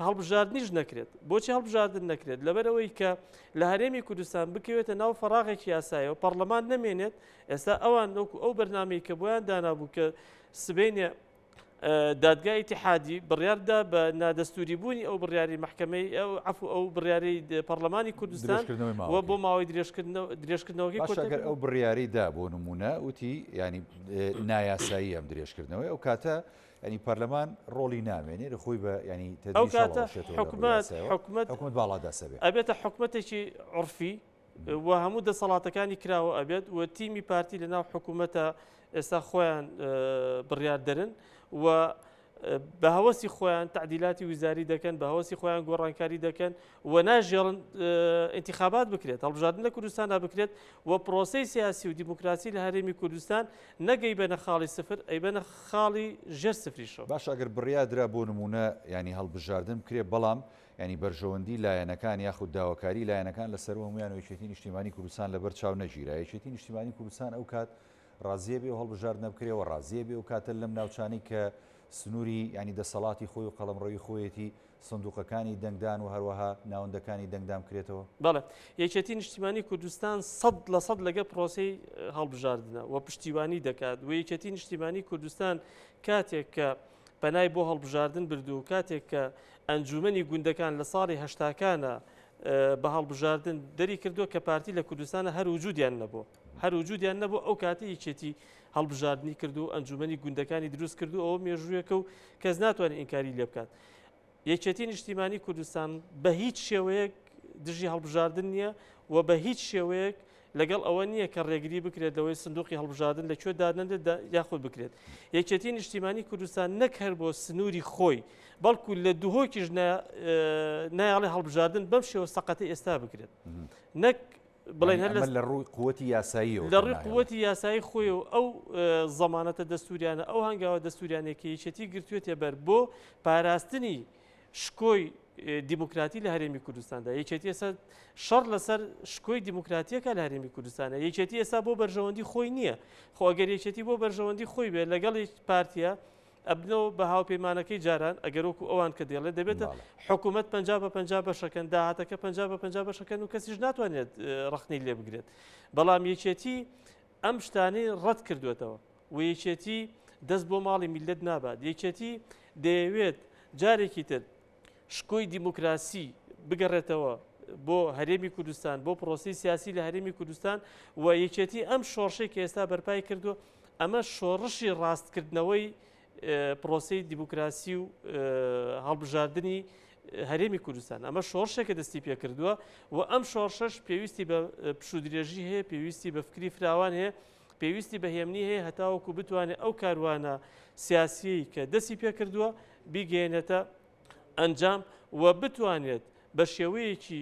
هەڵبژاردنیش نەکرێت. بۆچی هەڵبژاردن نەکرێت؟ لەبەرئەوەی کە لە هەرێمی کوردستان بکەوێتە ناو فەراغێکی یاسایەوە پەڕلەمان نەمێنێت، ئێستا ئەوان وەکو ئەو بەرنامەی کە بۆیان دانابوو کە سبەینێ دادگای ئیتیحادی بڕیار دا بە نادەستوری بوونی ئەو بڕیاری مەحکەمەی ئەو عەفو ئەو بڕیارەی پەڕلەمانی کوردستان درێژکردنەوەی و ماوەکەی. بۆ ماوەی درێژکردنەوە درێژکردنەوەکەی باشە کۆتایی گەر ئەو بڕیارەی دا بۆ نموونە وتی یانی نایاسایی ئەم درێژکردنەوەی ئەو کاتە یانی پەرلەمان ڕۆڵی نامێنێ لە خۆی بە یانی ئەو تەدریج کاتە هەڵەوەشێتەوە لە ڕووی حکومەت یاسایەوە حکومەت حکومەت باڵادەست ئەبێ. ئەبێتە حکومەتێکی عورفی و هەموو دەسەڵاتەکانی کراوە ئەبێت و تیمی پارتی لەناو حکوومەتە ئێستا خۆیان بڕیاردەرن و بە هەوەسی خۆیان تعدیلاتی وزاری دەکەن بە هەوەسی خۆیان گۆڕانکاری دەکەن و ناژێڵن انتخابات بکرێت هەڵبژاردن لە کوردستاندا بکرێت و پرۆسەی سیاسی و دیموکراسی لە هەرێمی کوردستان نەگەی بەنە خاڵی سفر ئەی بەنە خاڵی ژێر سفریشەوە. باشە ئەگەر بڕیاردرا بۆ نموونە یانی هەڵبژاردن بکرێت بەڵام یانی بەرژەوەندی لایەنەکان یاخود داواکاری لایەنەکان لە سەروو هەموویان و یەکێتی نیشتیمانی کوردستان لەبەر چاو نەگیرا، یەکێتی نیشتیمانی کوردستان ئەو کات ڕازیە بێ و هەڵبژاردنە بکرێ و ڕازیە بێ و کاتە لەم ناوچانەی کە سنووری یانی دەسەڵاتی خۆی و قەڵەمڕەوی خۆیەتی سندوقەکانی دەنگدان و هەروەها ناوەندەکانی دەنگدان بکرێتەوە؟ بەڵێ یەکێتی نیشتیمانی کوردستان 100% لەگە پرۆسەی هەڵبژاردنە و پشتیوانی دەکات و یەکێتی نیشتیمانی کوردستان کاتێک کە پەنای بۆ هەڵبژاردن برد و کاتێک کە ئەنجومەنی گوندەکان لە ساڵی هەشتاکانە بە هەڵبژاردن دەری کردووە کە پارتی لە کوردستانە هەر وجودیان نەبوو هەر وجودیان نەبوو ئەو کاتی یەکێتی هەڵبژاردنی کرد و ئەنجومەنی گوندەکانی دروست کرد و ئەوە مێژوویەکە و کەس ناتوانێت ئینکاری لێ بکات یەکێتی نیشتیمانی کوردستان بە هیچ شێوەیەک دژی هەڵبژاردن نییە و بە هیچ شێوەیەک لەگەڵ ئەوە نییە کە ڕێگری بکرێت لەوەی سندوقی هەڵبژاردن لە کوێ دادنرێت یاخود بکرێت. یەکێتی نیشتیمانی کوردستان نەک هەر بۆ سنووری خۆی، بەڵکو لە دهۆکیش نایەڵێ هەڵبژاردن بەم شێوە سەقەتەی ئێستا بکرێت. نەک بڵێن هەر لە ڕووی قوتی یاساییەوە لە ڕووی قوتی یاسایی خۆی و ئەو زەمانەتە دەستوریانە ئەو هەنگاوە دەستوریانەی کە یەکێتی گرتوێتێ بەر بۆ پاراستنی شکۆی دیموکراتی لە هەرێمی کوردستاندا یەکێتی ئێستا شەڕ لەسەر شکۆی دیموکراتیەکە لە هەرێمی کوردستانە یەکێتی ئێستا بۆ بەرژەوەندی خۆی نییە خۆ ئەگەر یەکێتی بۆ بەرژەوەندی خۆی بێت لەگەڵ پارتیە ئەبنەوە بە هاوپەیمانەکەی جاران ئەگەر وەکو ئەوان کە دێڵێ دەبێتە حکوومەت پ بە پ بەشەکەن داهاتەکە پ بە پ بەشەکەن و کەسیش ناتوانێت ڕخنەی لێ بگرێت بەڵام یەکێتی ئەم شتانەی ڕەت کردوێتەوە و یەکێتی دەست بۆ ماڵی میللەت نابات، یەکێتی دەیەوێت جارێکی تر شکۆی دیموکراسی بگەڕێتەوە بۆ هەرێمی کوردستان، بۆ پرۆسەی سیاسی لە هەرێمی کوردستان و یەکێتی ئەم شۆڕشەی کە ئێستا بەرپای کردووە ئەمە شۆڕشی ڕاستکردنەوەی پرۆسەی دیموکراسی و هەڵبژاردنی هەرێمی کوردستان ئەمە شۆڕشێکە دەستی پێکردووە و ئەم شۆڕشەش پێویستی بە پشودرێژی هەیە پێویستی بە فکری فراوان هەیە پێویستی بە هێمنی هەیە هەتاوەکو بتوانێت ئەو کاروانە سیاسیەی کە دەستی پێکردووە بیگەیەنێتە ئەنجام و بتوانێت بە شێوەیەکی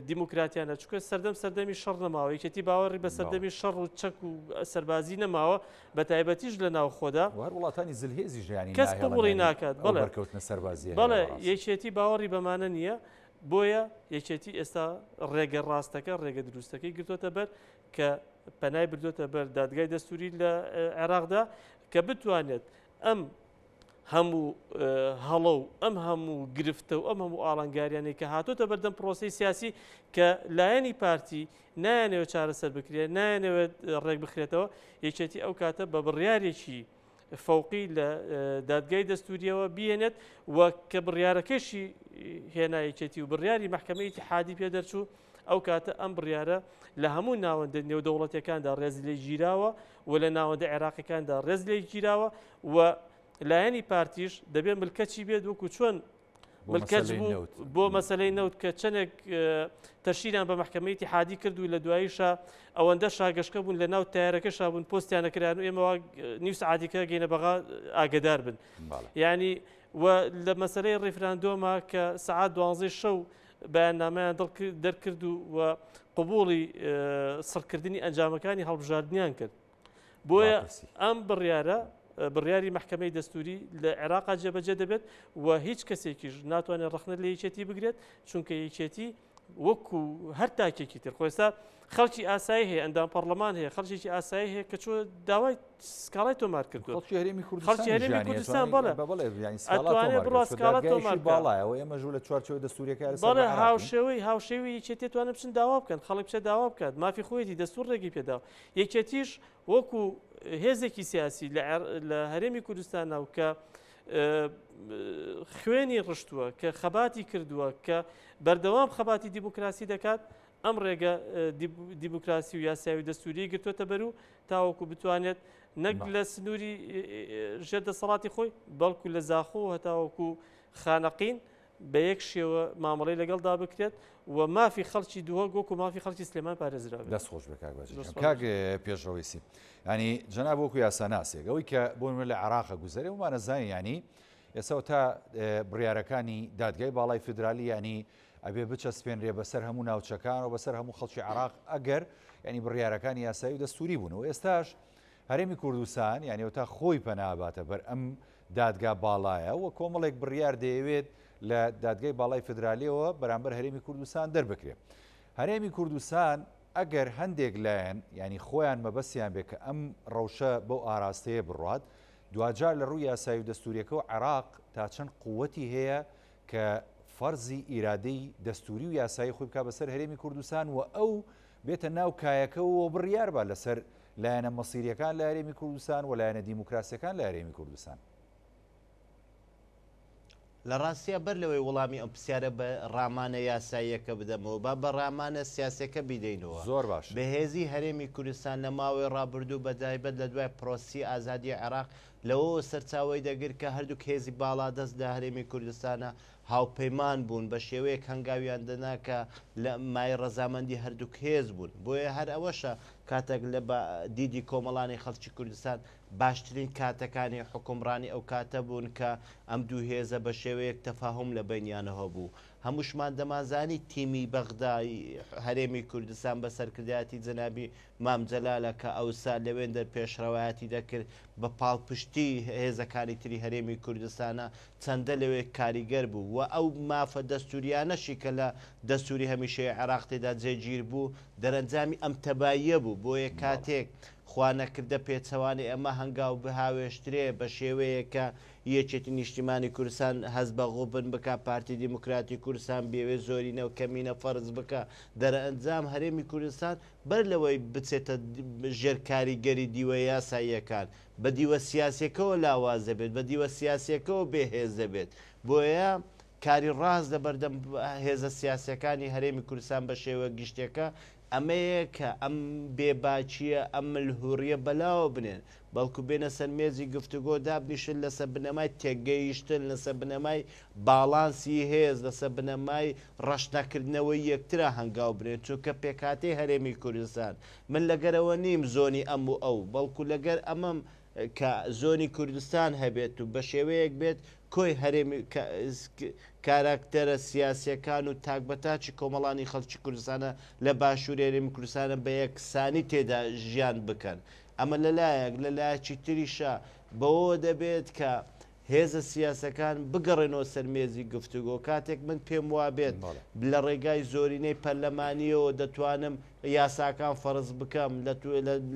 دیموکراتیانە چونکە سەردەم سەردەمی شەڕ نەماوە یەکێتی باوەڕی بە سەردەمی شەڕ و چەک و سەربازی نەماوە بە تایبەتیش لە ناوخۆدا هەر وڵاتانی زلهێزی ژیانی کەس قبوڵی ناکات بەڵێ بەرکەوتنە سەربازی بەڵێ یەکێتی باوەڕی بەمانە نییە بۆیە یەکێتی ئێستا ڕێگە ڕاستەکە ڕێگە دروستەکەی گرتوتە بەر کە پەنای بردوتە بەر دادگای دەستوری لە عێراقدا کە بتوانێت ئەم هەموو هەڵە و ئەم هەموو گرفتە و ئەم هەموو ئاڵنگاریانەی کە هاتۆتە بەردەم پرۆسەی سیاسی کە لایەنی پارتی نایانەوێت چارەسەر بکرێت نایانەوێت ڕێک بخرێتەوە یەکێتی ئەو کاتە بە بڕیارێکی فەوقی لە دادگای دەستوریەوە بێنێت و کە بڕیارەکەشی هێنا یەکێتی و بڕیاری مەحکەمەی ئیتیحادی پێ دەرچوو ئەو کاتە ئەم بڕیارە لە هەموو ناوەندە نێودەوڵەتیەکاندا ڕێز لێ گیراوە و لە ناوەندە عێراقیەکاندا ڕێز لێ گیراوە و لایەنی پارتیش دەبێت ملکەچی بێت وەکو چۆن ملکەچ بوو بۆ مەسلەی نەوت کە چەندێک تەشیران بە مەحکەمەی ئیتیحادی کرد و لە دواییشا ئەوەندە شاگەشکە بوون لە ناو تارەکە شابوون پۆستیانە کران و ئێمە نیو سعاتیکە گەینە بەغا ئاگدار بن ینی و لە مەسلەی ڕیفراندۆما کە سعات دوانزەی شەو بەیاننامەیان دەرکرد و و قبوڵی سڕکردنی ئەنجامەکانی هەڵبژاردنیان کرد. بۆیە ئەم بڕیارە بڕیاری مەحکەمەی دەستوری لە عێراقا جێبەجێ دەبێت و هیچ کەسێکیش ناتوانێت ڕەخنە لە یەکێتی بگرێت چونکە یەکێتی وەکو هەر تاکێکی تر خۆ ئێستا خەڵکی ئاسایی هەیە ئەندام پەرلەمان هەیە خەڵکێکی ئاسایی هەیە کە چۆ داوای سکاڵای تۆمار کردو خەڵکی هەرێمی کوردستان خەڵکی هەرێمی کوردستان بەڵێ بەڵێ یانی سکاڵا ئەتوانێت تۆمار بڕوا کرد. چۆ سکاڵا دادگایەکی تۆمار بکات. باڵایە و ئێمە ژوو لە چوارچێوەی دەستوریەکە لەسەر بەڵێ بە عێراقین. هاوشێوەی هاوشێوەی یەکێتی توانن بچن داوا بکەن خەڵک بچێت داوا بکات مافی خۆیەتی دەستور ڕێگەی پێداوە یەکێتیش وەکو هێزێکی سیاسی لە لە هەرێمی کوردستان و کە خوێنی ڕشتووە کە خەباتی کردووە کە بەردەوام خەباتی دیموکراسی دەکات ئەم ڕێگە دیموکراسی و یاسایی و دەستوری گرتوتە بەر و تاوەکو بتوانێت نەک لە سنووری ژێر دەسەڵاتی خۆی بەڵکو لە زاخۆ و هەتاوەکو خانەقین بە یەک شێوە مامەڵەی لەگەڵدا بکرێت و مافی خەڵکی دهۆک وەکو مافی خەڵکی سلێمان پارێزراوێت. دەست خۆش بێ کاک بەجی گیان. کاک پێشڕەویسی ینی جەناب وەکو یاساناسێک ئەوەی کە بۆ نمونە لە عێراق گوزەرێ ومانە زانین ینی ئێستا تا بڕیارەکانی دادگای باڵای فیدرالی ینی ئەبێ بچەسپێنرێ بەسەر هەموو ناوچەکان و بەسەر هەموو خەڵکی عێراق ئەگەر ینی بڕیارەکانی یاسایی و دەستوری بوون و ئێستاش هەرێمی کوردستان یانی تا خۆی پەناباتە بەر ئەم دادگا باڵایە و کۆمەڵێک بڕیار دەیەوێت لە دادگای باڵای فیدرالیەوە بەرامبەر هەرێمی کوردستان دەربکرێت. هەرێمی کوردستان ئەگەر هەندێک لایەن یانی خۆیان مەبەستیان بێت کە ئەم ڕەوشە بەو ئاراستەیە بڕوات دواجار لە ڕووی یاسایی و دەستوریەکەوە عێراق تا چەند قوتی هەیە کە فەرزی ئیرادەی دەستوری و یاسایی خۆی بکا بەسەر هەرێمی کوردستان و ئەو بێتە ناو کایەکەوە و بڕیار با لەسەر لایەنە مەسیریەکان لە هەرێمی کوردستان و لایەنە دیموکراسیەکان لە هەرێمی کوردستان. لە ڕاستیا بەر لەوەی وڵامی ئەم پرسیارە بە ڕامانە یاساییەکە بدەمەوە، با بە ڕامانە سیاسیەکە بیدەینەوە. زۆر باشە. بەهێزی هەرێمی کوردستان لە ماوەی ڕابردوو بە تایبەت لە دوای پرۆسسی ئازادی عێراق لەوەوە سەرچاوەی دەگرت کە هەردووک هێزی باڵادەست لە هەرێمی کوردستانا هاوپەیمان بوون، بە شێوەیەک هەنگاویان دەنا کە لە مایەی ڕەزامەندی هەردووک هێز بوون. بۆیە هەر ئەوەشە کاتێک لە بە دیدی کۆمەڵانی خەڵکی کوردستان باشترین کاتەکانی حوکمڕانی ئەو کاتە بوون کە ئەم دوو هێزە بە شێوەیەک تەفاهوم لە بەینیانەوە بوو. هەمووشمان دەمانزانی تیمی بەغدای هەرێمی کوردستان بە سەرکردایەتی جەنابی مام جەلالە کە ئەوسا لەوێندەر پێشڕەوایەتی دەکرد بە پاڵپشتی هێزەکانی تری هەرێمی کوردستانە چەندە لەوێ کاریگەر بوو و ئەو مافە دەستوریانەشی کە لە دەستوری هەمیشەیی عێراق تێدا جێگیر بوو دەرەنجامی ئەم تەباییە بوو بۆیە کاتێک خوا نەکردە پێچەوانەی ئەمە هەنگاو بهاوێژترێ بە شێوەیەک کە یەکێتی نیشتیمانی کوردستان هەست بە غوبن بکا پارتی دیموکراتی کوردستان بیەوێ زۆرینە و کەمینە فەرز بکا دەرەنجام هەرێمی کوردستان بەر لەوەی بچێتە ژێر کاریگەری دیوە یاساییەکان، بە دیوە سیاسیەکەوە لاواز دەبێت، بە دیوە سیاسیەکەوە بێ هێز دەبێت. بۆیە کاری ڕاست لەبەردەم هێزە سیاسیەکانی هەرێمی کوردستان بە شێوە گشتیەکە ئەمەیە کە ئەم بێباکییە، ئەم ملهوڕیە بەلاوە بنێن، بەڵکو بێنە سەر مێزی گفتوگۆ دابنیشن لەسەر بنەمای تێگەیشتن، لەسەر بنەمای باڵانسی هێز، لەسەر بنەمای ڕەشنەکردنەوەی یەکترا هەنگاو بنێن، چونکە پێکهاتەی هەرێمی کوردستان، من لەگەرەوە نیم زۆنی ئەم و ئەو، بەڵکو لەگەر ئەمەم کە زۆنی کوردستان هەبێت و بەشێوەیەک بێت. کۆی هەرێمی کاراکتەرە سیاسیەکان و تاک بە تاکی کۆمەڵانی خەڵکی کوردستانە لە باشووری هەرێمی کوردستانە بە یەکسانی تێدا ژیان بکەن. ئەمە لە لایەک، لە لایەکی تریشا بەوەوە دەبێت کە هێزە سیاسەکان بگەڕێنەوە سەر مێزی گفتوگۆ. کاتێک من پێم وابێت لە ڕێگای زۆرینەی پەرلەمانییەوە دەتوانم یاساکان فەرز بکەم،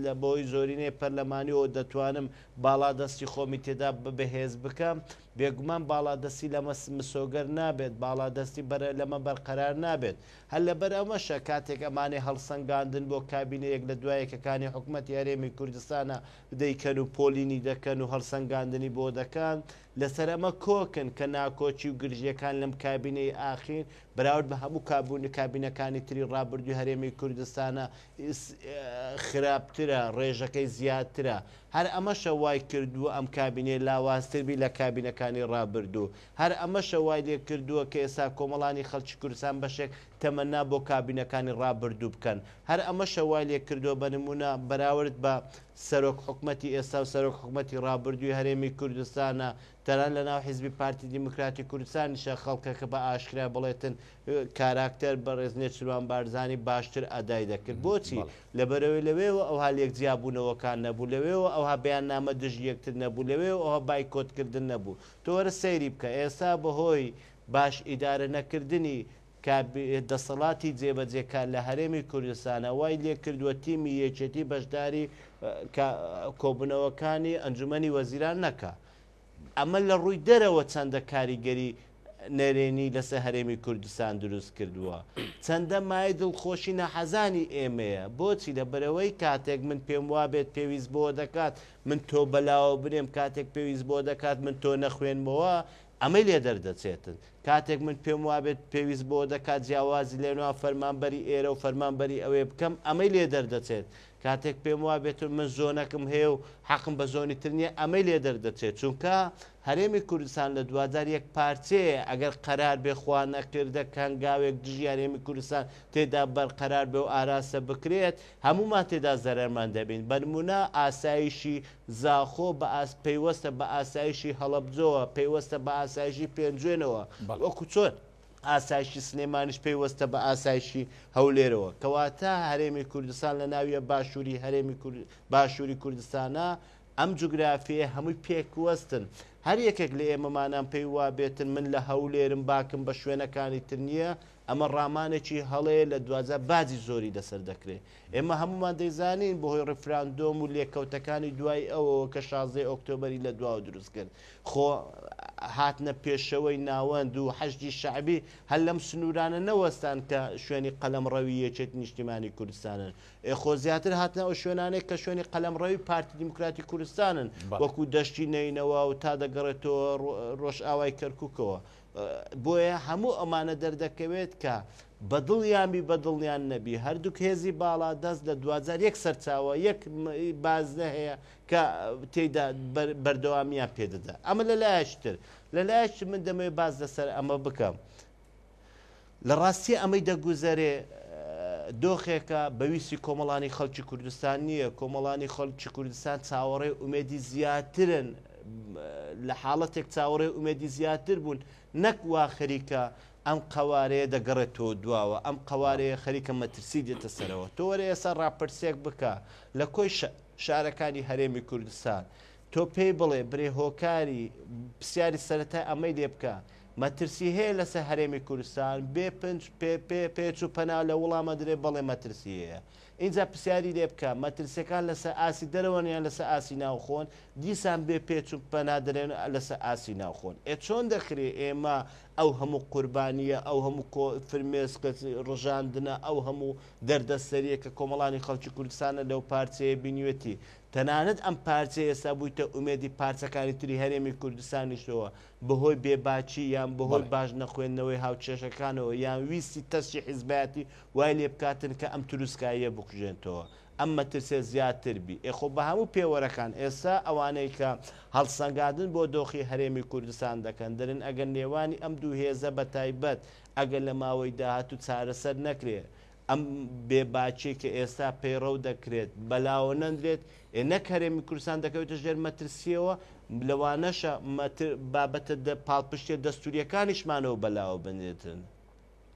لە بەهۆی زۆرینەی پەرلەمانییەوە دەتوانم باڵادەستی خۆمی تێدا بەهێز بکەم، بێگومان باڵادەستی لەمە مسۆگەر نابێت، باڵادەستی لەمە بەرقەرار نابێت. هەر لەبەر ئەمەشە کاتێک ئەمانەی هەڵسەنگاندن بۆ کابینە یەک لە دوا یەکەکانی حکومەتی هەرێمی کوردستانە دەیکەن و پۆلینی دەکەن و هەڵسەنگاندنی بۆ دەکەن، لەسەر ئەمە کۆکن کە ناکۆکی و گرژییەکان لەم کابینەی ئاخیر بەراورد بە هەموو کابینەکانی تری ڕابردووی هەرێمی کوردستانە خراپترە، ڕێژەکەی زیاترە. هەر ئەمەشە وای کردووە ئەم کابینەیە لاوازتر بی لە کابینەکانی ڕابردوو. هەر ئەمەشە وای لێ کردووە کە ئێستا کۆمەڵانی خەڵکی کوردستان بەشێک تەمەنا بۆ کابینەکانی ڕابردوو بکەن. هەر ئەمەشە وای لێ کردووە بە نموونە بەراورد بە سەرۆک حکومەتی ئێستا و سەرۆک حکومەتی ڕابردووی هەرێمی کوردستانە تەنانەت لە ناو حیزبی پارتی دیموکراتی کوردستانیشە خەڵکەکە بە ئاشکرا بڵێتن کاراکتەر بەڕێز نێچیرڤان بارزانی باشتر ئەدای دەکرد. بۆچی؟ لەبەرئەوەی لەوێوە ئەوها لێکجیابوونەوەکان نەبوو، لەوێوە ئەوها بەیاننامە دژی یەکتر نەبوو، لەوێوە ئەوها بایکۆتکردن نەبوو. تۆ وەرە سەیری بکە ئێستا بەهۆی باش ئیدارە نەکردنی دەسەڵاتی جێبەجێکار لە هەرێمی کوردستانە وای لێکردووە تیمی یەکێتی بەشداری کۆبوونەوەکانی ئەنجومەنی وەزیران نەکا. ئەمە لە ڕووی دەرەوە چەندە کاریگەری نەرێنی لەسەر هەرێمی کوردستان دروست کردووە، چەندە مایەی دڵخۆشی ناحەزانی ئێمەیە، بۆچی؟ لەبەرئەوەی کاتێک من پێم وابێت پێویست بەوە دەکات من تۆ بەلاوە بنێم، کاتێک پێویست بەوە دەکات من تۆ نەخوێنمەوە، ئەمەی لێ دەردەچێتن. کاتێک من پێم وابێت پێویست بەوە دەکات جیاوازی لەنێوان فەرمانبەری ئێرە و فەرمانبەری ئەوێ بکەم، ئەمەی لێ دەردەچێت. کاتێک پێم وابێت من زۆنەکم هەیە و حەقم بە زۆنی تر نییە، ئەمەی لێ دەردەچێت. چونکە هەرێمی کوردستان لە دواجار یەک پارچەیە، ئەگەر قەرار بێ خوا نەکردە کە هەنگاوێک دژی هەرێمی کوردستان تێدا بەرقەرار بێ و ئاراستە بکرێت، هەموومان تێدا زەرەرمەند دەبین. بە نموونە ئاسایشی زاخۆ بە پەیوەستە بە ئاسایشی هەڵەبجەوە، پەیوەستە بە ئاسایشی پێنجوێنەوە، وەکو چۆن ئاسایشی سلێمانیش پەیوەستە بە ئاسایشی هەولێرەوە. کەواتە هەرێمی کوردستان لە ناویە باشووری هەرێمی باشووری کوردستانە، ئەم جوگرافیەیە هەمووی پێکوەستن. هەر یەکێک لە ئێمەمانان پێی وابێتن من لە هەولێرم باکم بە شوێنەکانی تر نییە، ئەمە ڕامانێکی هەڵەیە لە دواجار باجی زۆری لەسەر دەکرێت. ئێمە هەموومان دەیزانین بەهۆی ڕیفراندۆم و لێکەوتەکانی دوای ئەوەوە کە شازدەی ئۆکتۆبەری لە دواوە دروست کرد. خۆ هاتنە پێشەوەی ناوەند و حەشدی شەعبی هەر لەم سنوورانە نەوەستان کە شوێنی قەلەمڕەوی یەکێتی نیشتیمانی کوردستانن. ئێ خۆ زیاتر هاتنە ئەو شوێنانەی کە شوێنی قەلەمڕەوی پارتی دیموکراتی کوردستانن وەکو دەشتی نەینەوا و تا دەگەڕێتەوە ڕۆژئاوای کەرکوکەوە. بۆیە هەموو ئەمانە دەردەکەوێت کە بە دڵیان بی بە دڵیان نەبی هەردووک هێزی باڵا دەست لە دواجار یەک سەرچاوە یەک بازنە هەیە کە تێیدا بەردەوامیان پێدەدا. ئەمە لە لایەکی تر. لە لایەکی من دەمەوێت باس لەسەر ئەمە بکەم. لە ڕاستی ئەمەی دەگوزەرێ دۆخێکە بە ویستی کۆمەڵانی خەڵکی کوردستان نییە، کۆمەڵانی خەڵکی کوردستان چاوەڕێ ئومێدی زیاترن، لە حاڵەتێک چاوەڕێ ئومێدی زیاتر بوون، نەک وا خەریکە ئەم قەوارەیە دەگەڕێتەوە دواوە، ئەم قەوارەیە خەریکە مەترسی دێتە سەرەوە. تۆ وەرە ئێستا ڕاپرسیەک بکە لە کۆی شارەکانی هەرێمی کوردستان، تۆ پێی بڵێ برێ هۆکاری پرسیاری سەرەتای ئەمەی لێ بکە، مەترسی هەیە لەسەر هەرێمی کوردستان؟ بێ پنج پێ پێ پێچ و پەنا لە وڵامە درێ بەڵێ مەترسی هەیە. ئینجا پرسیاری لێ بکە مەترسیەکان لەسەر ئاستی دەرەوەن یان لەسەر ئاستی ناوخۆن؟ دیسان بێ پێچ و پەنا دەرێن لەسەر ئاستی ناوخۆن. ئێ چۆن دەکرێ ئێمە ئەو هەموو قوربانیە، ئەو هەموو کۆ فرمێسک ڕژاندنە، ئەو هەموو دەردەسەریە کە کۆمەڵانی خەڵکی کوردستانە لەو پارچەیە بینیوێتی، تەنانەت ئەم پارچەیە ئێستا بوویتە ئومێدی پارچەکانی تری هەرێمی کوردستانیشەوە، بەهۆی بێباکی یان بەهۆی باش نەخوێندنەوەی هاوکێشەکانەوە یان ویستی تەسکی حیزبایەتی وای لێبکاتن کە ئەم تروسکاییە بکوژێنتەوە ئەم مەترسیە زیاتر بی. ئێ خۆ بە هەموو پێوەرەکان ئێستا ئەوانەی کە هەڵسەنگاندن بۆ دۆخی هەرێمی کوردستان دەکەن دەرێن ئەگەر نێوانی ئەم دوو هێزە بەتایبەت ئەگەر لە ماوەی داهاتوو چارەسەر نەکرێ. ئەم بێباکیەی کە ئێستا پەیڕەو دەکرێت بەلاوە نەنرێت، ئێ نەک هەرێمی کوردستان دەکەوێتە ژێر مەترسییەوە، لەوانەشە مەتر بابەتە پاڵپشتیە دەستوریەکانیشمانەوە بەلاوە بنرێتن.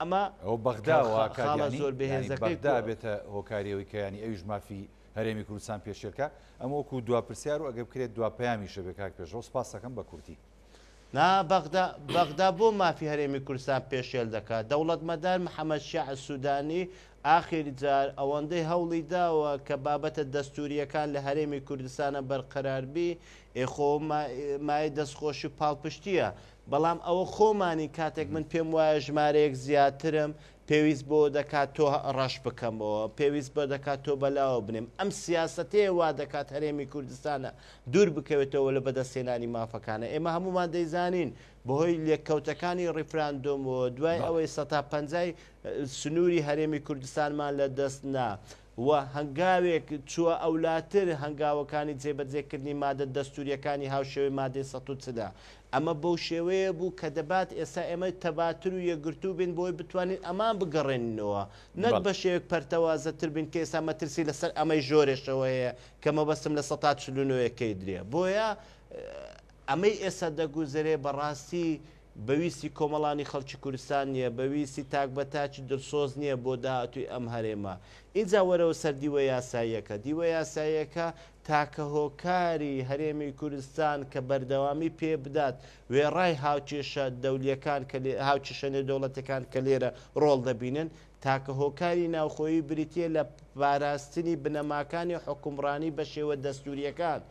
ئەمە ئەوە بەغدا کە وا کات خاڵە یانی زۆر یانی بەهێزەکەی بەغدا کۆ. بێتە هۆکاری ئەوەی کە یانی ئەویش مافی هەرێمی کوردستان پێشێل کا. ئەمە وەکوو دوا پرسیار و ئەگەر بکرێت دوا پەیامیشە بێ کاک پێشڕەو سپاست دەکەم بە کورتی. نا بەغدا بەغدا بۆ مافی هەرێمی کوردستان پێشێل دەکات؟ دەوڵەتمەدار محەمەد شیاع سودانی ئاخیر جار ئەوەندەی هەوڵی داوە کە بابەتە دەستورییەکان لە هەرێمی کوردستانە بەرقەرار بی، ئێ خۆ مایەی دەستخۆشی و پاڵپشتییە. بەڵام ئەوە خۆمانین کاتێک من پێم وایە ژمارەیەک زیاترم پێویست بەوە دەکات تۆ ڕەش بکەمەوە، پێویست بە دەکات تۆ بەلاوە بنێم. ئەم سیاسەتەیە وا دەکات هەرێمی کوردستانە دوور بکەوێتەوە لە بەدەستهێنانی مافەکانە. ئێمە هەموومان دەیزانین بەهۆی لێککەوتەکانی ڕیفراندۆمەوە دوای ئەوەی سەتا پەنجای سنووری هەرێمی کوردستانمان لە دەست نا و هەنگاوێک چووە ئەولاتر هەنگاوەکانی جێبەجێکردنی مادە دەستوورییەکانی هاوشێوەی مادەی 140 ئەمە بەو شێوەیە بوو کە دەبات ئێستا ئێمە تەباتر و یەکگرتوو بین بۆی بتوانین ئەمان بگەڕێنینەوە نەک بە شێوەیەک پەرتەوازەتر بین کە ئێستا مەترسی لەسەر ئەمەی ژۆرێشەوە هەیە کە مەبەستم لە سەتا 49 ەکەی درێ بۆیە ئەمەی ئێستا دەگوزەرێ بەڕاستی بە ویستی کۆمەڵانی خەڵکی کوردستان نییە، بە ویستی تاک بە تاکی دڵسۆز نییە بۆ داهاتووی ئەم هەرێمە. ئینجا وەرەوە سەر دیوە یاساییەکە. دیوە یاساییەکە تاکە هۆکاری هەرێمی کوردستان کە بەردەوامی پێ بدات وێڕای هاوکێشە دەولییەکان کە هاوکێشە نێودەوڵەتیەکان کە لێرە ڕۆڵ دەبینن، تاکە هۆکاری ناوخۆیی بریتییە لە پاراستنی بنەماکانی حوکمڕانی بە شێوە دەستوورییەکان.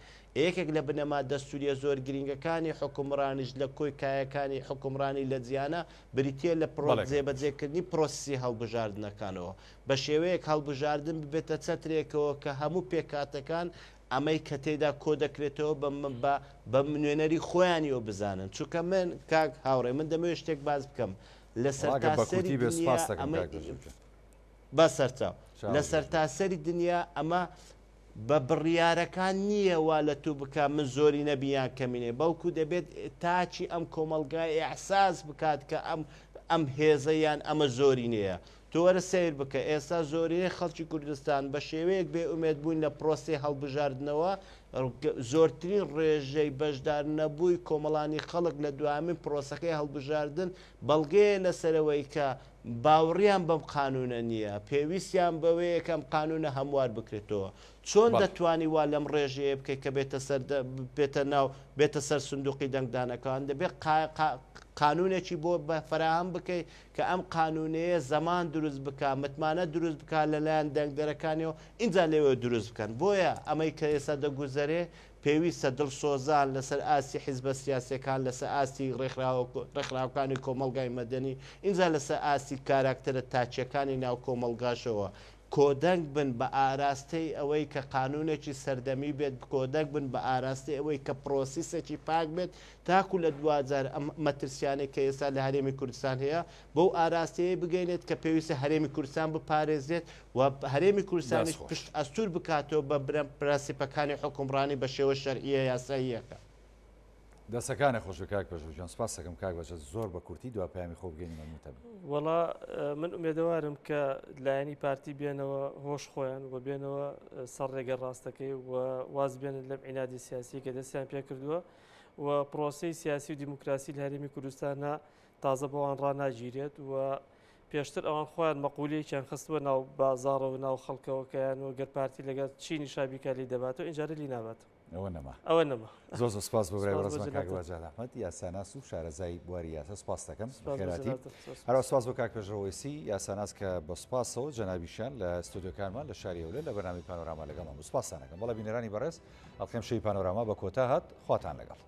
یەکێک لە بنەما دەستوورییە زۆر گرینگەکانی حوکمڕانیش لە کۆی کایەکانی حوکمڕانی لە جیهانا بریتییە لە جێبەجێکردنی پرۆسسی هەڵبژاردنەکانەوە بە شێوەیەک هەڵبژاردن ببێتە چەترێکەوە کە هەموو پێکهاتەکان ئەمەی کە تێیدا کۆدەکرێتەوە بە بە نوێنەری خۆیانیەوە بزانن چونکە من کاک هاوڕێ من دەمەوێت شتێک باس بکەم لە سەرتاسەری دنیا ئەمە بە سەرچاو لە سەرتاسەری دنیا ئەمە بە بڕیارەکان نییە وا لە تو بکا من زۆرینە بی یان کەمینەی بەڵکو دەبێت تاکی ئەم کۆمەڵگای ئیحساس بکات کە ئەم ئەم هێزە یان ئەمە زۆرینەیە تۆ وەرە سەیر بکە ئێستا زۆرینەی خەڵکی کوردستان بە شێوەیەک بێ ئومێد بووین لە پرۆسەی هەڵبژاردنەوە زۆرترین ڕێژەی بەشدار نەبووی کۆمەڵانی خەڵک لە دوامین پرۆسەکەی هەڵبژاردن بەڵگەیە لەسەرەوەی کە باوڕیان بەم قانوونە نییە، پێویستیان بەوەیە کە ئەم قانوونە هەموار بکرێتەوە. چۆن دەتوانی وا لەم ڕێژەیە بکەی کە بێتە سەر بێتە ناو بێتە سەر سندووقی دەنگدانەکان؟ دەبێت قانوونێکی بۆ فەراهەم بکەی کە ئەم قانوونەیە زەمان دروست بکا، متمانە دروست بکا لەلایەن دەنگدەرەکانیەوە، ئینجا لەوێوە دروست بکەن. بۆیە ئەمەی کە ئێستا دەگوزەرێ پێویستە دڵسۆزان لەسەر ئاستی حیزبە سیاسیەکان، لەسەر ئاستی ڕێکخراوەکانی کۆمەڵگای مەدەنی، ئینجا لەسەر ئاستی کاراکتەرە تاکیەکانی ناو کۆمەڵگاشەوە کۆدەنگ بن بە ئاراستەی ئەوەی کە قانونێکی سەردەمی بێت، کۆدەنگ بن بە ئاراستەی ئەوەی کە پرۆسیسێکی پاک بێت تاکو لە دواجار ئەم مەترسیانەی کە ئێستا لە هەرێمی کوردستان هەیە بەو ئاراستەیەی بگەینێت کە پێویستە هەرێمی کوردستان بپارێزرێت و هەرێمی کوردستانیش دەست خۆش. پشت ئەستوور بکاتەوە بە پرەنسیپەکانی حوکمڕانی بە شێوە شەرعییە یاساییەکە. دەستەکانت خۆش بێ کاک پەژۆ گیان سپاست دەکەم کاک بەجەت زۆر بە کورتی دوا پەیامی خۆ بگەینی مەمنونتە بم. وەڵا من ئومێدەوارم کە لایەنی پارتی بێنەوە هۆش خۆیان و بێنەوە سەر ڕێگە ڕاستەکەی و واز بێنن لەم عینادی سیاسی کە دەستیان پێکردووە و پرۆسەی سیاسی و دیموکراسی لە هەرێمی کوردستانە تازە بەوان ڕاناگیرێت و پێشتر ئەوان خۆیان مەقولەیەکیان خستووە ناو بازاڕەوە ناو خەڵکەوە کە یان وەگەر پارتی لەگەڵ چینی شابیکا لی دەباتەوە ئینجارە لی ناباتەوە. ئەوە نەما. ئەوە نەما. زۆر زۆر سپاس بۆ برای سپاس بۆ بەڕێزمان کاک جەنابتان. باجان ئەحمەد یاساناس و شارەزای بواری یاسا سپاس دەکەم سپاس بۆ بەخێرهاتی. جەنابتان. زۆر سپاس. هەروەها سپاس بۆ کاک پێشڕەو وەیسی یاساناس کە بە سپاسەوە جەنابیشیان لە ستۆدیۆکانمان لە شاری هەولێر لە بەرنامەی پانۆراما لەگەڵمان بوو سپاستان ئەکەم. بەڵێ بینەرانی بەڕێز ئەڵقەی ئەمشەوی پانۆراما بە کۆتا هات خواتان لەگەڵ.